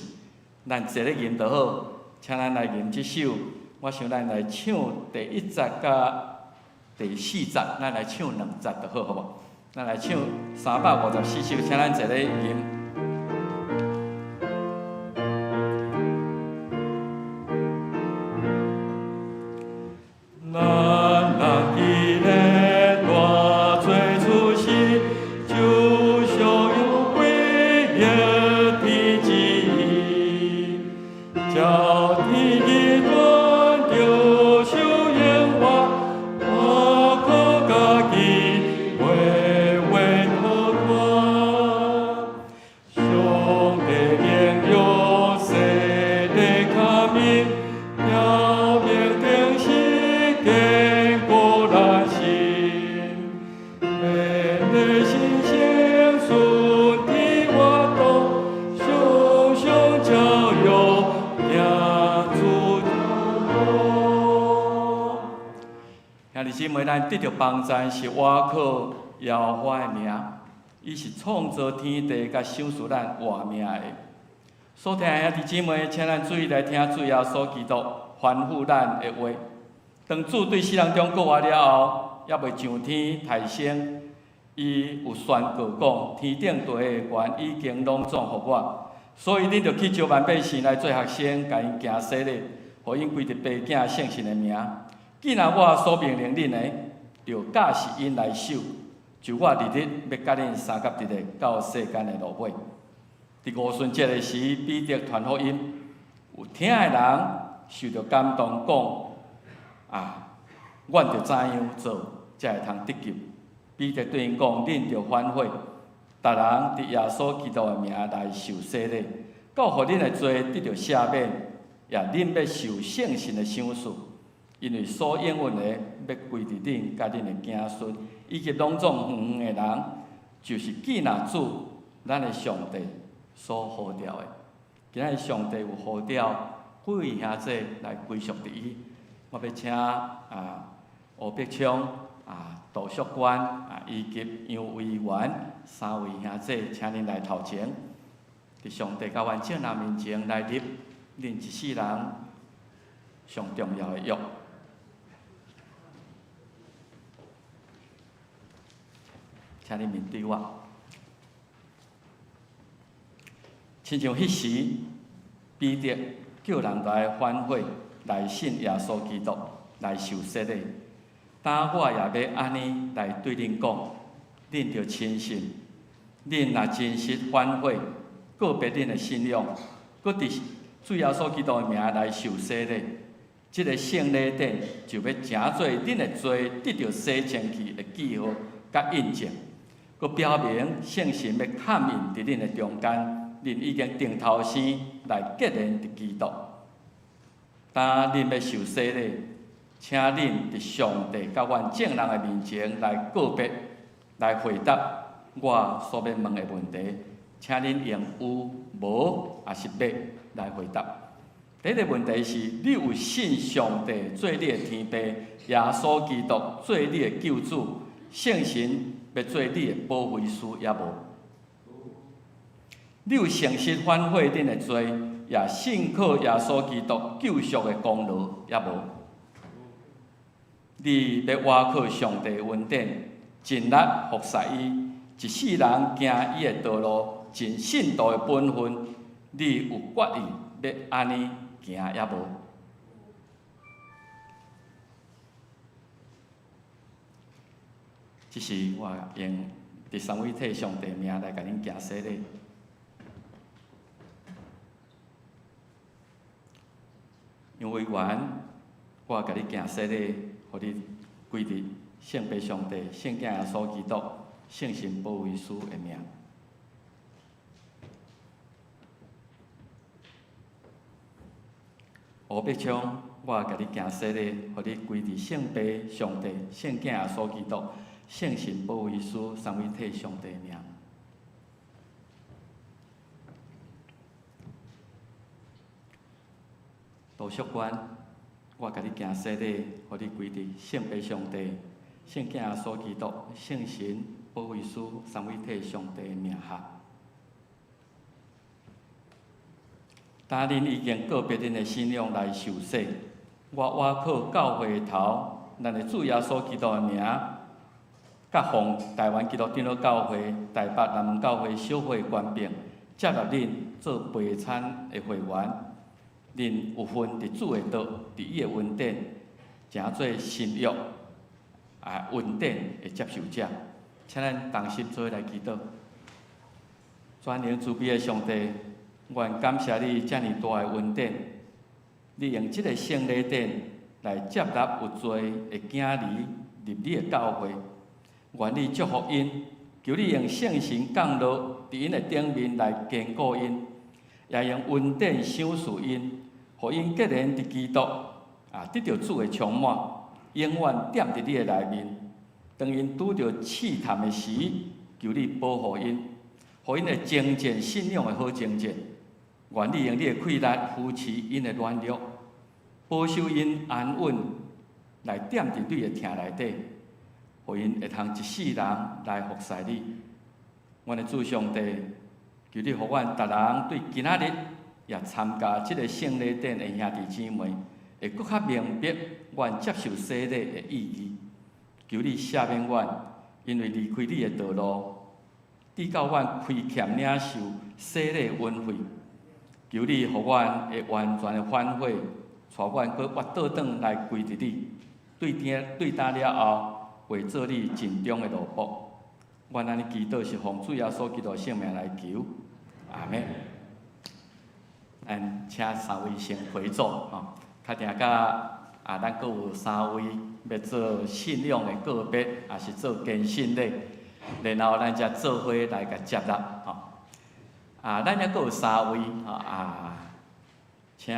S3: 咱坐咧吟就好，請咱來吟這首。我想咱來唱第一節佮第四節，咱來唱兩節就好，好無？咱來唱354首，請咱坐咧吟。咱人既然帶罪出世，就相有歸一天之意，照天意斷著受刑罰，我靠家己袂會逃脫。上帝應用洗禮赦免，表明定時堅固咱心，免得信心順天活動，常常照耀行主道路。兄弟姊妹，咱得著幫贊是倚靠耶和華的名，伊是創造天地佮賞賜咱活命的。所聽的兄弟姊妹，請咱注意來聽主耶穌基督吩咐咱的話。當主對死人中復活了後，猶未上天提升，伊有宣告講：天頂地的權已經攏總予我，所以恁著去召萬百姓來做學生，共𪜶行洗禮，予𪜶歸佇父子聖神的名。既然我所命令恁的，著教示𪜶來守。就我日日欲佮恁相佮佇咧到世間的落尾。佇五旬節的時，彼得傳福音，有聽的人受著感動，講：啊，阮著怎樣做，才會通得救？彼得對𪜶講：恁著反悔，逐人佇耶穌基督的名來受洗禮，到予恁的罪得著赦免，也恁欲受聖神的賞賜，因為所應允的欲歸佇恁佮恁的子孫，以及攏總遠遠的人，就是既若主咱的上帝所呼召的。今仔日上帝有呼召幾位兄弟來歸屬佇伊，我欲請吳碧昌、杜淑娟以及楊委員三位兄弟，請恁來頭前，佇上帝佮阮眾人面前來立恁一世人上重要的約。請恁面對我。親像彼時，彼得叫人來反悔，來信耶穌基督，來受洗禮。當我也欲按呢來對恁講，恁著深信，恁若真實反悔，告別恁的信仰，閣佇主耶穌基督的名來受洗禮，這个聖禮典就欲成做恁的罪得著洗清氣的記號佮印證，閣表明聖神欲勘印佇恁的中間，恁已經重頭生來結連佇基督。當恁欲受洗禮，請恁佇上帝佮阮眾人的面前來告別，來回答我所欲問的問題。請恁用有、無，抑是欲來回答。第一个問題是：你有信上帝做你的天父，耶穌基督做你的救主，聖神欲做你的保惠師，抑無？你有誠實反悔恁的罪，也信靠耶穌基督救贖的功勞，抑無？你欲倚靠上帝恩典，盡力服侍伊，一世人行伊的道路，盡信徒的本分，你有決意欲按呢行抑無？這是我用第三位體上帝名來共恁行洗禮。楊委員，我共你行洗禮，予你歸佇聖父上帝、聖囝耶穌基督、聖神保惠師的名。吳伯昌，我共你行洗禮，予你歸佇聖父上帝、聖囝耶穌基督、聖神保惠師三位體上帝的名。杜淑娟，我共你行洗禮，予你歸佇聖父上帝、聖囝耶穌基督、聖神保惠師三位體上帝的名下。當恁已經告別恁的信仰來受洗，我倚靠教會的頭，咱的主耶穌基督的名，佮奉台灣基督長老教會台北南門教會小會權柄，接納恁做陪餐的會員。恁有份佇主的道，佇伊的恩典，成做新約啊恩典的接受者。請咱同心做伙來祈禱。全能慈悲的上帝，阮感謝你遮爾大的恩典，你用這个聖禮典來接納有罪的囝兒入你的教會。願你祝福𪜶，求你用聖神降落佇𪜶的頂面來堅固𪜶，也用恩典賞賜𪜶，予𪜶結連佇基督，啊，得著主的充滿，永遠踮佇你的內面。當𪜶拄著試探的時，求你保護𪜶，予𪜶會征戰信仰的好征戰。願你用你的氣力扶持𪜶的軟弱，保守𪜶安穩來踮佇你的疼內底，予𪜶會通一世人來服侍你。阮的主上帝，求你予阮逐人對今仔日也參加這个聖禮典的兄弟姊妹，會閣較明白阮接受洗禮的意義。求你赦免阮，因為離開你的道路，直到阮虧欠領受洗禮恩惠。求你予阮會完全的反悔，帶阮閣活倒轉來歸佇你。對天對今了後，會做你盡忠的奴僕。阮按呢祈禱是奉主耶穌基督聖名來求，阿們。咱請三位先回座吼，較定甲啊，咱閣有三位欲做信仰的告別，抑是做堅信禮，然後咱才做伙來共接納吼。啊，咱猶閣有三位吼啊，請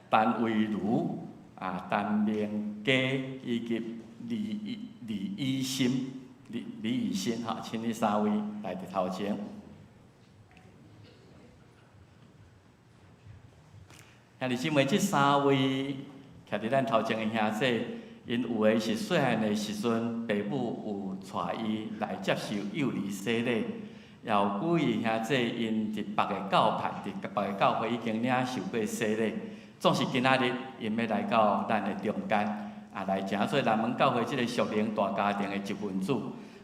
S3: 陳慧如、啊陳明佳以及李以心、李以心吼，請恁三位來佇頭前。兄弟姊妹，這三位徛佇咱頭前的兄弟，𪜶有的是細漢的時陣，爸母有帶伊來接受幼兒洗禮，也有幾位兄弟𪜶佇別个教派，佇別个教會已經領受過洗禮，總是今仔日𪜶欲來到咱的中間，啊，來成做南門教會這个屬靈大家庭的一份子，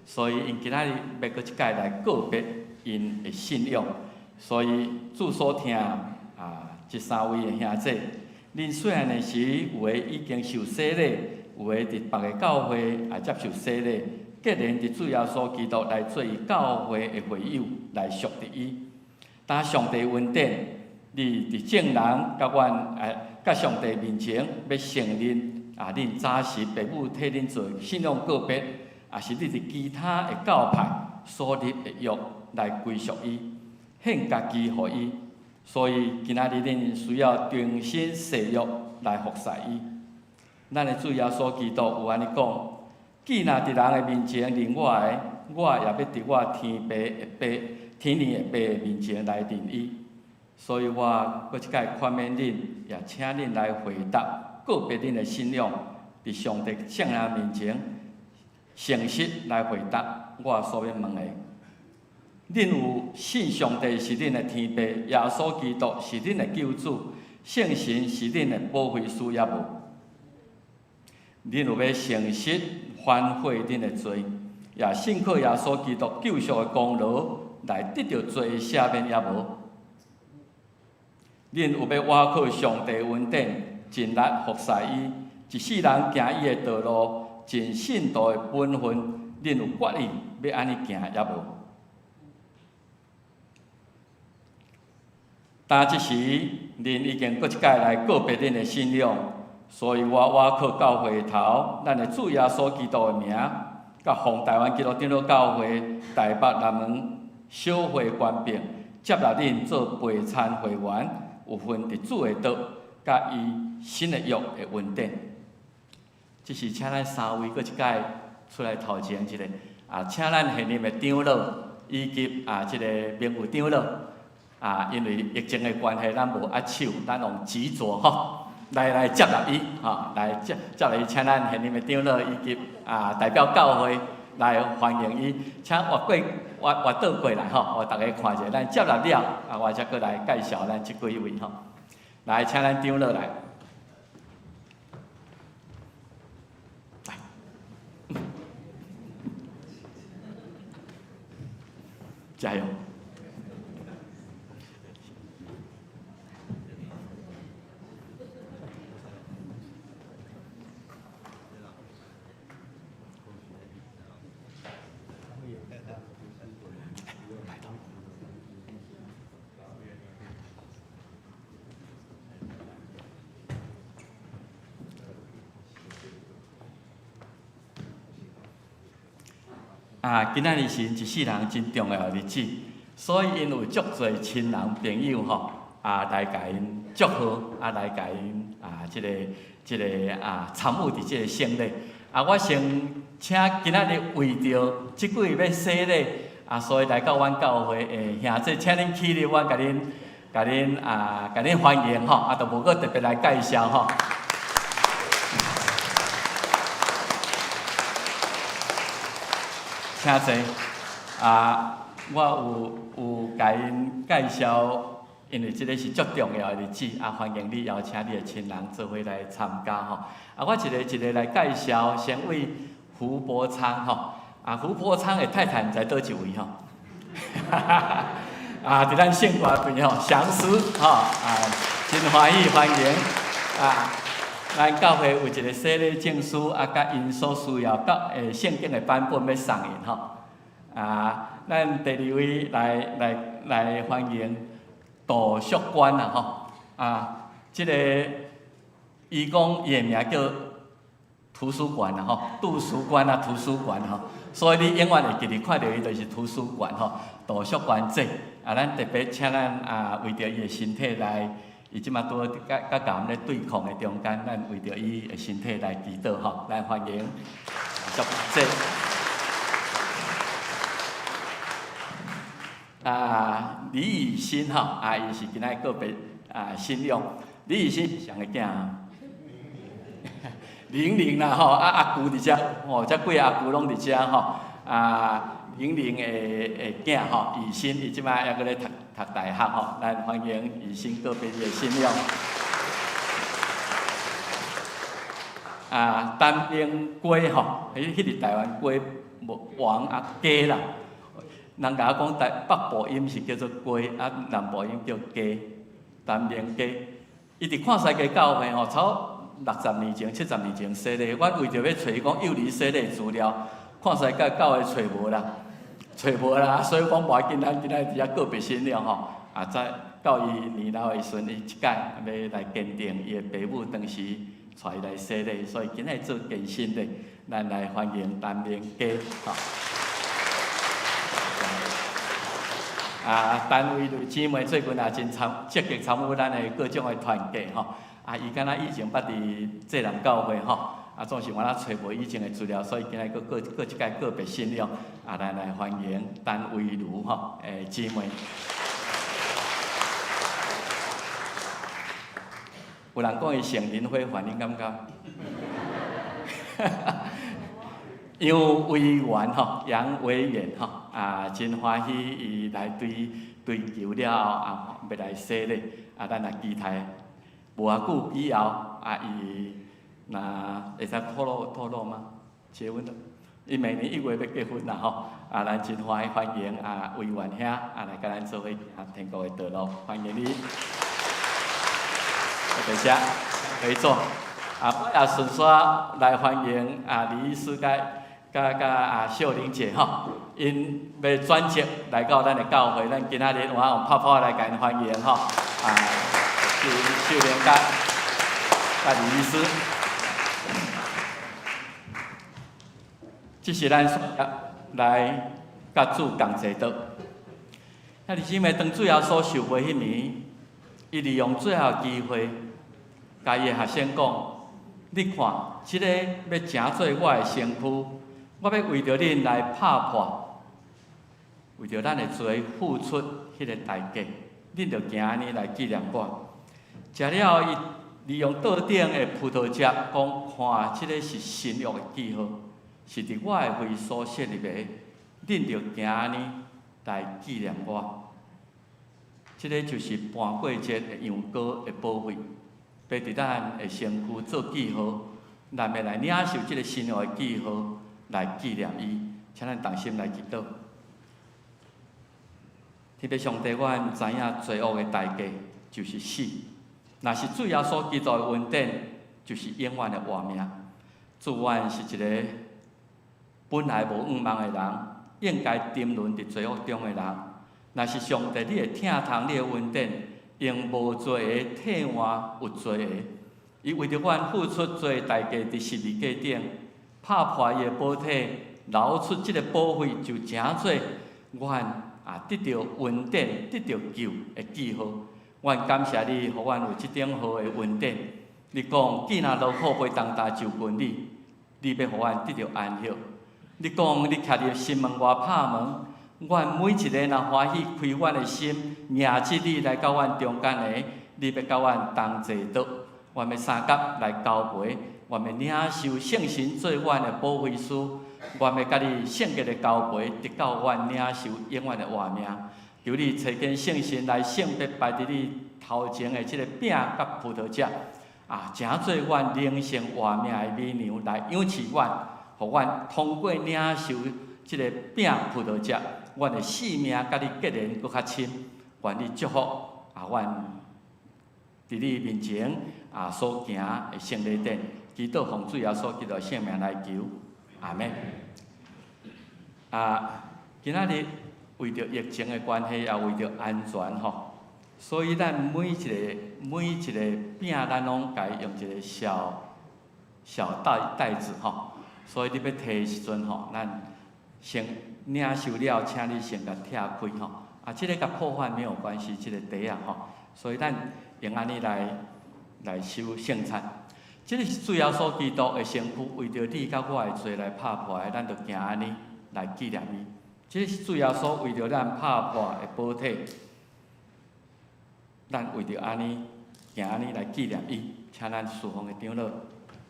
S3: 所以𪜶今仔日欲閣一擺來告別𪜶的信仰，所以主所疼啊，這三位的兄弟，恁細漢的時，有的已經受洗禮，有的佇別个教會也接受洗禮，結連佇主耶穌基督來做伊教會的會友，來屬佇伊。當上帝恩典，你佇眾人佮阮佮上帝面前，欲承認啊，恁早時爸母替恁做信仰告別，抑是你佇其他的教派所立的約來歸屬伊，獻家己予伊。所以今仔日恁需要重新誓約來服侍伊。咱的主耶穌基督有按呢講：既若佇人的面前認我的，我也欲佇我天父的爸、天父的爸的面前來認伊。所以我閣一擺勸勉恁，也請恁來回答告別恁的信仰，佇上帝眾人面前誠實來回答我所欲問的。恁有信上帝是恁的天父，耶穌基督是恁的救主，聖神是恁的保惠師，抑無？恁有欲誠實反悔恁的罪，也信靠耶穌基督救贖的功勞來得著罪的赦免，抑無？恁有欲倚靠上帝恩典，盡力服侍伊，一世人行伊的道路，盡信徒的本分，恁有決意欲按呢行，抑無？當這時，恁已經閣一擺來告別恁的信仰，所以我倚靠教會頭，咱的主耶穌基督的名，佮奉臺灣基督長老教會臺北南門小會權柄，接納恁做陪餐會員，有份佇主的道，佮伊新的約的恩典。這是請咱三位閣一擺出來頭前一下，啊，請咱現任的長老以及啊這個名譽長老。啊，因為疫情的關係，咱無握手，咱用執著吼，來接納伊，吼，來接納伊，請咱現任的長老以及啊代表教會來歡迎伊，請越過越越倒過來吼，予大家看一下，咱接納了，啊，我才閣來介紹咱這幾位吼，來，請咱長老來，來，加油！啊，今仔日是𪜶一世人真重要的日子，所以𪜶有足濟親人朋友吼，啊來共𪜶祝賀，啊來共𪜶啊這個這個啊參與佇這個聖禮。啊，我先請今仔日為著這幾位欲洗禮，啊，所以來到阮教會的兄弟，請恁起立，我共恁共恁啊共恁歡迎吼，啊，就無閣特別來介紹吼。請坐。啊，我有共𪜶介紹，因為這个是足重要的日子，啊，歡迎你邀請你的親人做伙來參加吼。啊，我一个一个來介紹，先為胡伯昌吼。啊，胡伯昌的太太毋知佗一位吼。啊，佇咱聖歌邊吼，祥師吼，啊，真歡喜歡迎啊。咱教會有一個洗禮證書，啊，佮𪜶所需要佮聖經的版本欲送𪜶吼。啊，咱第二位來歡迎杜淑娟啊吼。啊，這个伊講伊的名叫圖書館啊吼，杜書館啊，圖書館吼。所以你永遠會記得看著伊就是圖書館吼，杜淑娟姐。啊，咱特別請咱啊，為著伊的身體來。伊這馬拄好佮佮佮咧對抗的中間，咱為著伊的身體來祈禱吼，來歡迎淑姐。啊，李以新吼，啊，伊是今仔告別啊信仰。李以新是誰的囝？玲玲啦吼，啊阿姑佇遮，吼，這幾个阿姑攏佇遮吼，啊。玲玲的囝吼，以新伊這馬猶閣咧讀讀大學吼，咱歡迎以新告別伊的信仰。啊，陳明圭吼，彼彼个台灣龜無王啊雞啦，人共我講台北部音是叫做雞，啊南部音叫雞，陳明圭。伊佇看世界教會吼，差60年前、70年前洗禮，阮為著欲揣伊講幼兒洗禮資料。看世界教會揣無啦，揣無啦，所以講無要緊，咱今仔佇遮告別信了吼。啊，再到伊年老的時陣，伊一擺欲來堅定伊的爸母當時帶伊來洗禮，所以今仔做堅信禮，咱來歡迎陳明基吼。啊，陳慧蕊姊妹最近也真參積極參與咱的各種的團契吼。啊，伊敢若以前捌佇濟南教會吼，啊，總是我咧揣無以前的資料，所以今日閣閣閣一擺個別信仰，啊，咱來歡迎陳維如吼，姊妹。有人講伊聖靈非凡，恁感覺？楊委員吼，楊委員吼，啊，真歡喜伊來追追求了後，啊，欲來洗禮，啊，咱來期待。無偌久以後，啊，伊若會使透露透露嗎？結婚了，伊明年1月欲結婚啦吼，啊，咱真歡喜歡迎啊，委員兄啊來佮咱做伙行天國的道路，歡迎你。多謝，可以坐。啊，我也順紲來歡迎啊李醫師佮佮佮啊秀玲姐吼，𪜶欲轉職來到咱的教會，咱今仔日我用拍破來共𪜶歡迎吼。啊，是秀玲佮佮李醫師。這是咱來佮主共齊桌。兄弟姊妹，當主耶穌受洗彼暝，伊利用最後機會，共伊的學生講：你看，這个欲成做我的身軀，我欲為著恁來拍破，為著咱的罪付出彼个代價，恁著行按呢來紀念我。食了伊利用桌頂的葡萄汁，講：看，這个是新約的記號，是佇我的血所設立的，恁著行按呢來紀念我。這个就是盤過節的羊羔的寶血，欲佇咱的身軀做記號，咱欲來領受這个新約的記號來紀念伊，請咱同心來祈禱。天父上帝，阮知影罪惡的代價就是死，若是主耶穌基督的恩典，就是永遠的活命。主，阮是一个本來無向望的人，應該沉淪佇罪惡中的人。若是上帝你的疼痛，你的恩典，用無罪的替換有罪的，伊為著阮付出罪的代價，佇十字架頂拍破伊的寶體，流出這个寶血，就成做阮啊得著恩典、得著救的記號。阮感謝你，予阮有這等好的恩典。你講，既若勞苦背重擔就近你，你欲予阮得著安息。你講，你徛佇心門外拍門，阮每一个若歡喜開阮的心，迎接你來到阮中間的，你欲佮阮同齊桌，阮欲相佮來交陪，阮欲領受聖神做阮的保惠師，阮欲佮你聖潔的交陪，直到阮領受永遠的活命。求你差遣聖神來聖別擺佇你頭前的這个餅佮葡萄汁，啊，成做阮靈性活命的米糧來養飼阮，予阮通過領受這个餅葡萄汁，阮的性命佮你結連閣較深。願你祝福啊，阮佇你面前啊所行的聖禮典，祈禱奉主耶穌基督聖名來求，阿們。啊，今仔日為著疫情的關係，也為著安全吼，所以咱每一个每一个餅，咱攏共伊用一个小小袋袋子吼。所以你欲提的時陣吼，咱先領受了，請你先共拆開吼。啊，這个佮破壞沒有關係，這个袋仔吼。所以咱用按呢來來收聖餐。這个是主耶穌基督的身軀，為著你佮我的罪來拍破的，咱就行按呢來紀念伊。這个是主耶穌為著咱拍破的寶體，咱為著按呢行按呢來紀念伊，請咱事奉的長老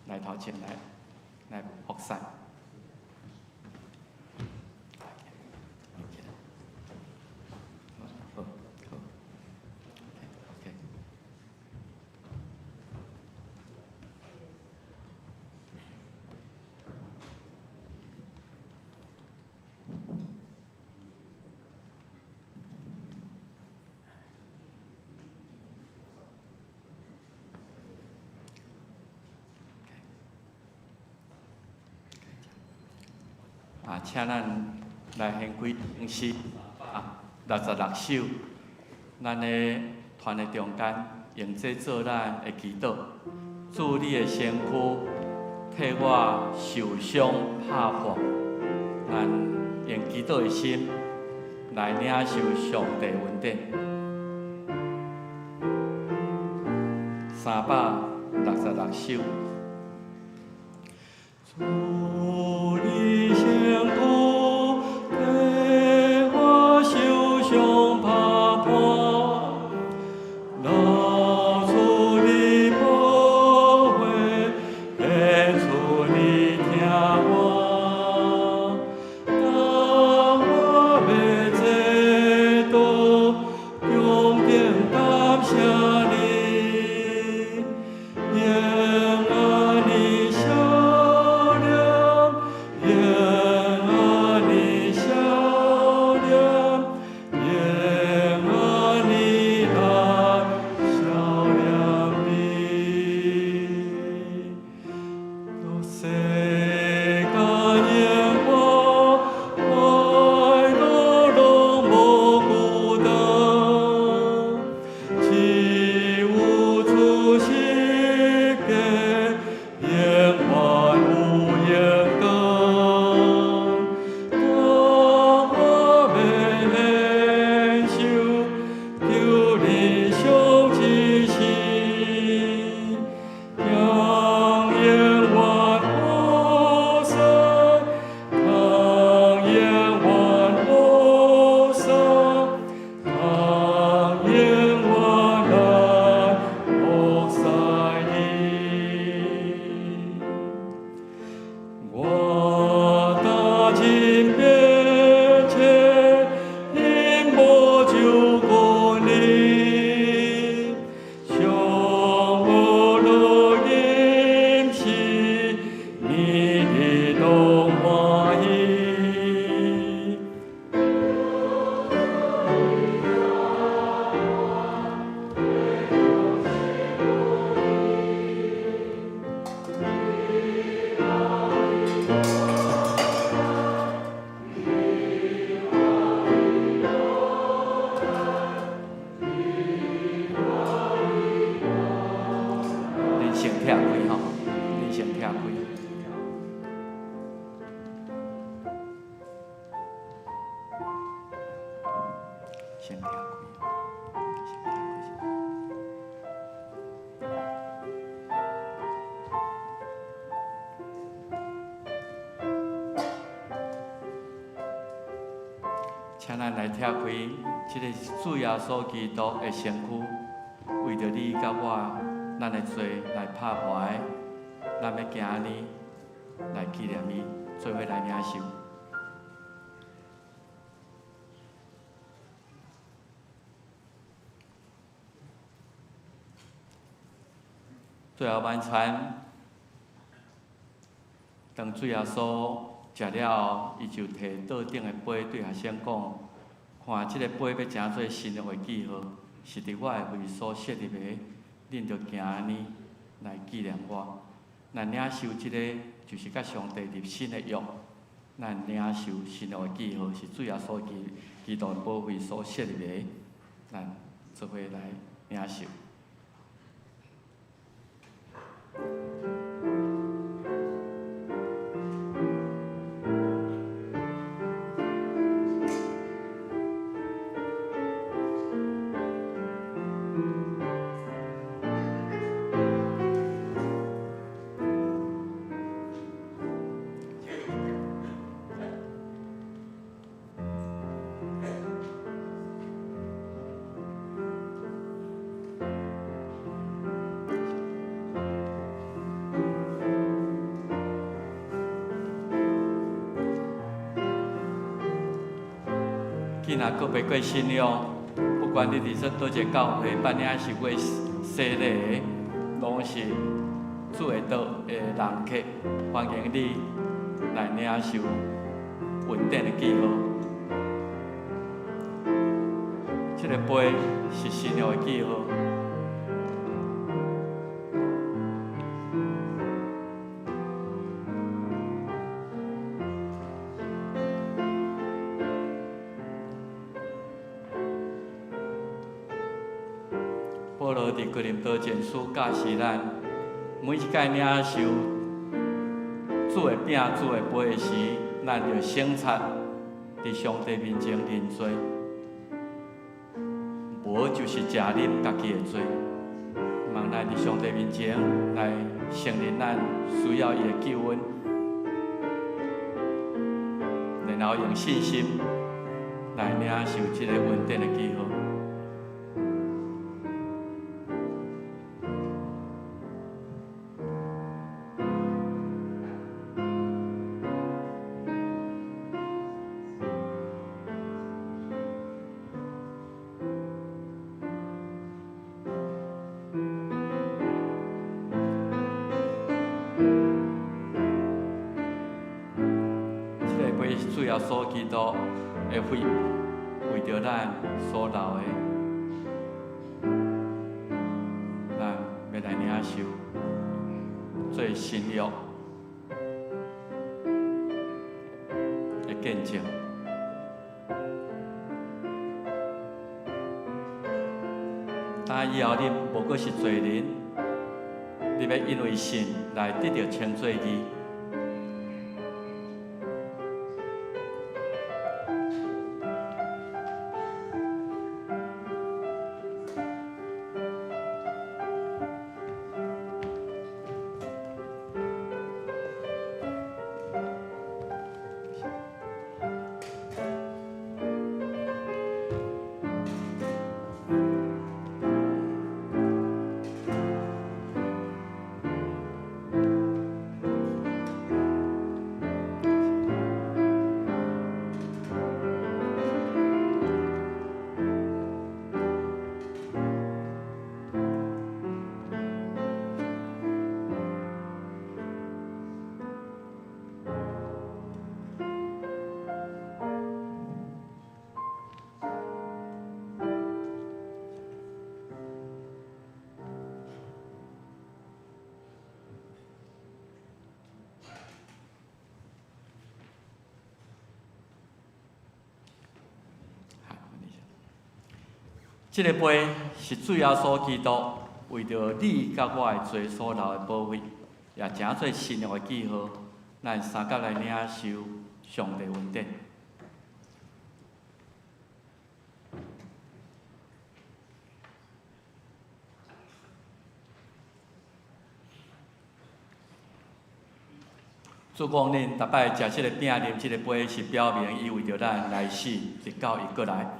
S3: 來頭前來來服侍。好，好，OK。啊，請咱來獻開詩啊，66首，咱的團的中間用這做咱的祈禱。主你的身軀替我受傷拍破，咱用祈禱的心來領受上帝恩典。300。六首。主的身躯替我受傷拍破，流出的寶血，顯出你疼我。當我欲坐倒，恭敬感謝你，用按你笑臉，用按你笑臉，用按你來笑臉你。世間煙火，快樂攏無孤單，只有主十架，永遠有榮光。當我欲獻上，求你賞賜時，將永遠服侍，當永遠服侍，當永遠來服侍你。我擔盡一切，因無就過你，上無樂飲食，每日攏歡喜。恁先拆開吼，恁先拆開。先拆開，先拆開。請咱來拆開這个主耶穌基督的身軀，為著你佮我，咱的罪來拍破的，咱欲行按呢來紀念伊，做伙來領受。最後晚餐，當主耶穌食了後，伊就提桌頂的杯對學生講：看，這个杯欲成做新約的記號，是佇我的為所設立的，恁著行按呢來紀念我。咱領受這个，就是佮上帝立新的約。咱領受新約的記號，是主耶穌基督的寶血所設立的，咱做伙來領受。囝若閣袂過信仰，不管你佇說佗一个教會辦抑是過洗禮的，攏是主的桌的人客，歡迎你來領受恩典的記號。這个杯是新約的記號。保羅佇哥林多前書教示咱，每一擺領受主的餅、主的杯的時，咱著省察佇上帝面前認罪，無就是食啉家己的罪。望咱佇上帝面前來承認咱需要伊的救恩，然後用信心來領受這个恩典的記號。這个杯是主耶穌基督的血，為著咱所流的，咱欲來領受做新約的見證。但以後你無閣是罪人，你欲因為信來得著稱做義。這个杯是主耶穌基督為著你佮我的罪所流的寶血，也成做新約的記號。咱三甲來領受上帝恩典。主講恁逐擺食這个餅、啉這個杯，是表明伊為著咱來死，直到伊閣來。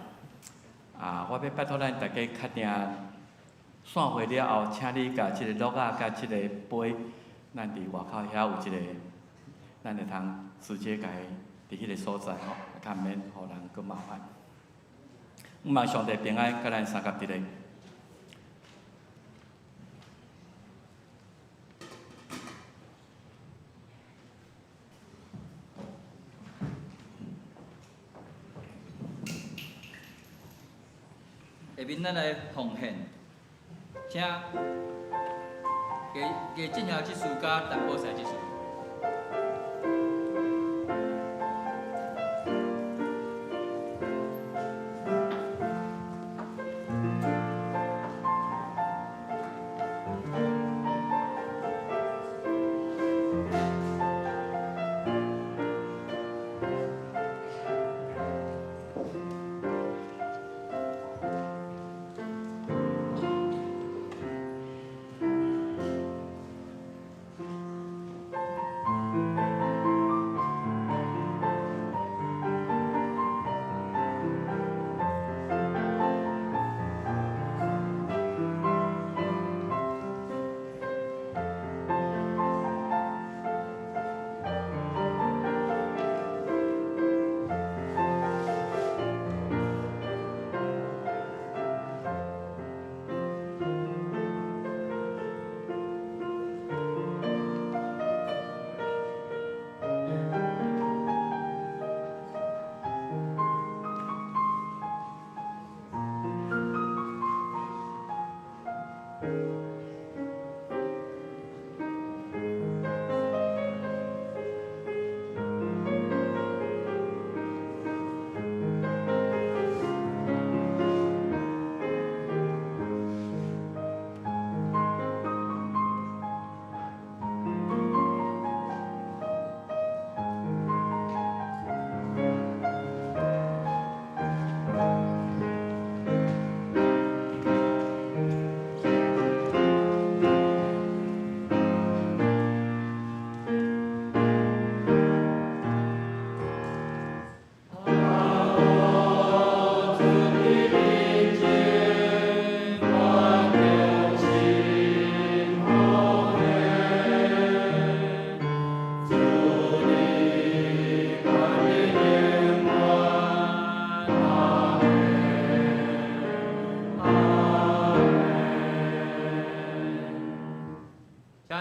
S3: 啊！我欲拜託咱大家確定散會了後，請你共這個橐仔佮這個杯，咱佇外口遐有一个，咱會通直接共伊佇彼个所在吼，較毋免予人閣麻煩。望上帝平安，佮咱相佮佇咧。
S2: 下面咱來奉獻，請魏進孝執事佮陳寶賽執事。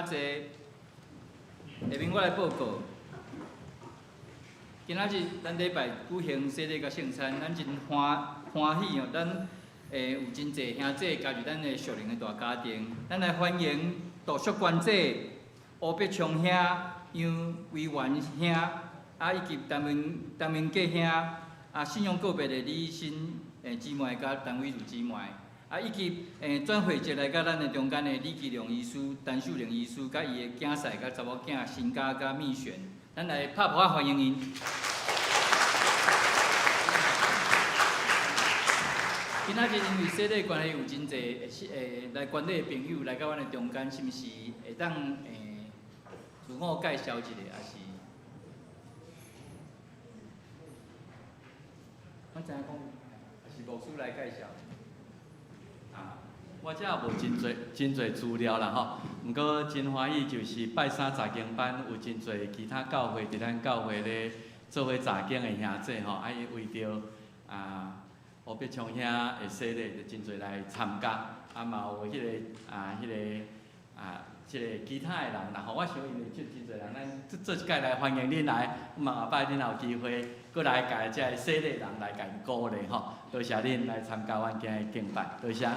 S2: 請坐。下面我來報告，今仔日咱禮拜舉行洗禮佮聖餐，咱真歡歡喜哦！咱有真濟兄弟加入咱的屬靈的大家庭，咱來歡迎杜淑娟姐、吳碧昌兄、楊維元兄，啊以及陳明陳明杰兄，啊信仰告別的李新姊妹佮陳偉如姊妹。啊，以及轉會籍來到咱的中間的李基良醫師、陳秀玲醫師，佮伊的囝婿佮查某囝新家佮蜜璇，咱來拍噗仔歡迎𪜶。今仔日因為洗禮關係，有真濟來觀禮的朋友來到阮的中間，是毋是會當自我介紹一下，抑是？我知影講，抑是牧師來介紹。
S3: 我遮無真濟真濟資料啦吼，毋過真歡喜就是拜三查經班有真濟其他教會佇咱教會咧做伙查經的兄弟吼，啊伊為著啊吳碧昌兄的洗禮，就真濟來參加，啊嘛有彼個啊彼個啊這個其他的人啦吼，我想因為這真濟人，咱做做一擺來歡迎恁來，嘛後擺恁若有機會，閣來共這个洗禮人來共𪜶鼓勵吼，多謝恁來參加阮今日敬拜，多謝。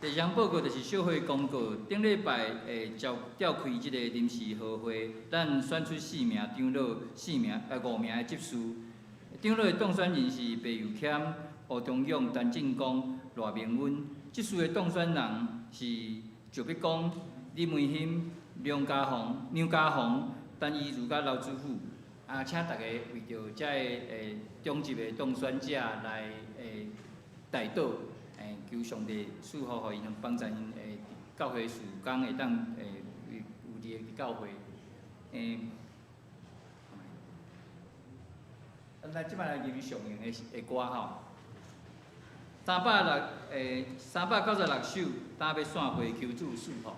S2: 第二項報告就是小會公告，頂禮拜會召召開這個臨時合會，咱選出四名長老、四名五名的執事。長老的當選人是白又謙、吳中勇、陳進光、賴明溫。執事的當選人是趙碧光、李梅欣、梁家宏、梁家宏、陳怡如佮劉子富。啊，請大家為著這个長執的當選者來代禱。求上帝賜福予𪜶，幫助𪜶教會事工會當有利的教會。咱來這擺來吟上用的的歌吼，396首，今欲散會求主賜福。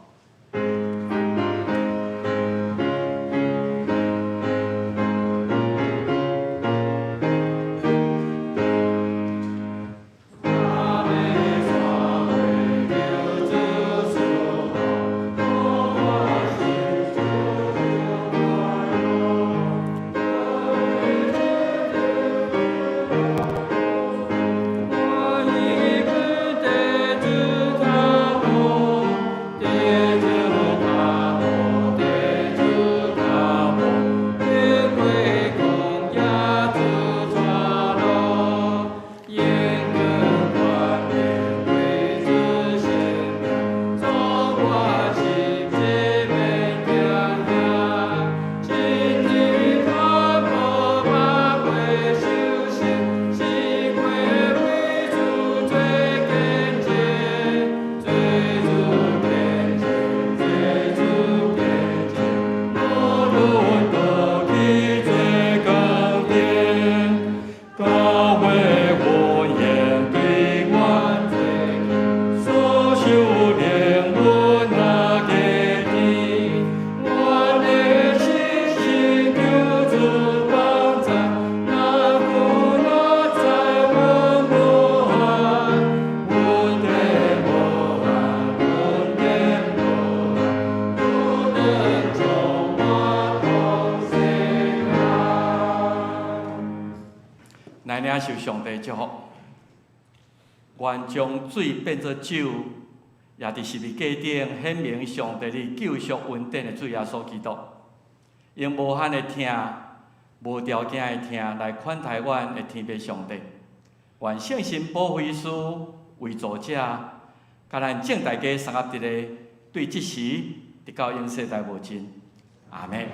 S3: 來領受上帝祝福，願將水變做酒，也佇十字架頂顯明上帝的救贖恩典的主耶穌基督，用無限的疼、無條件的疼來款待阮的天父上帝。願聖神保惠師為助者，共咱眾大家相合佇咧，對這時直到永世代無盡。阿們。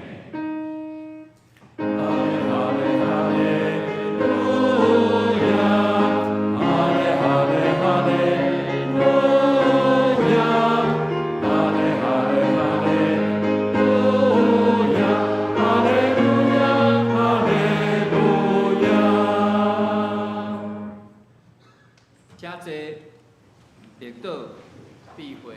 S2: 請坐，默禱，閉會。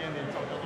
S5: 今年做足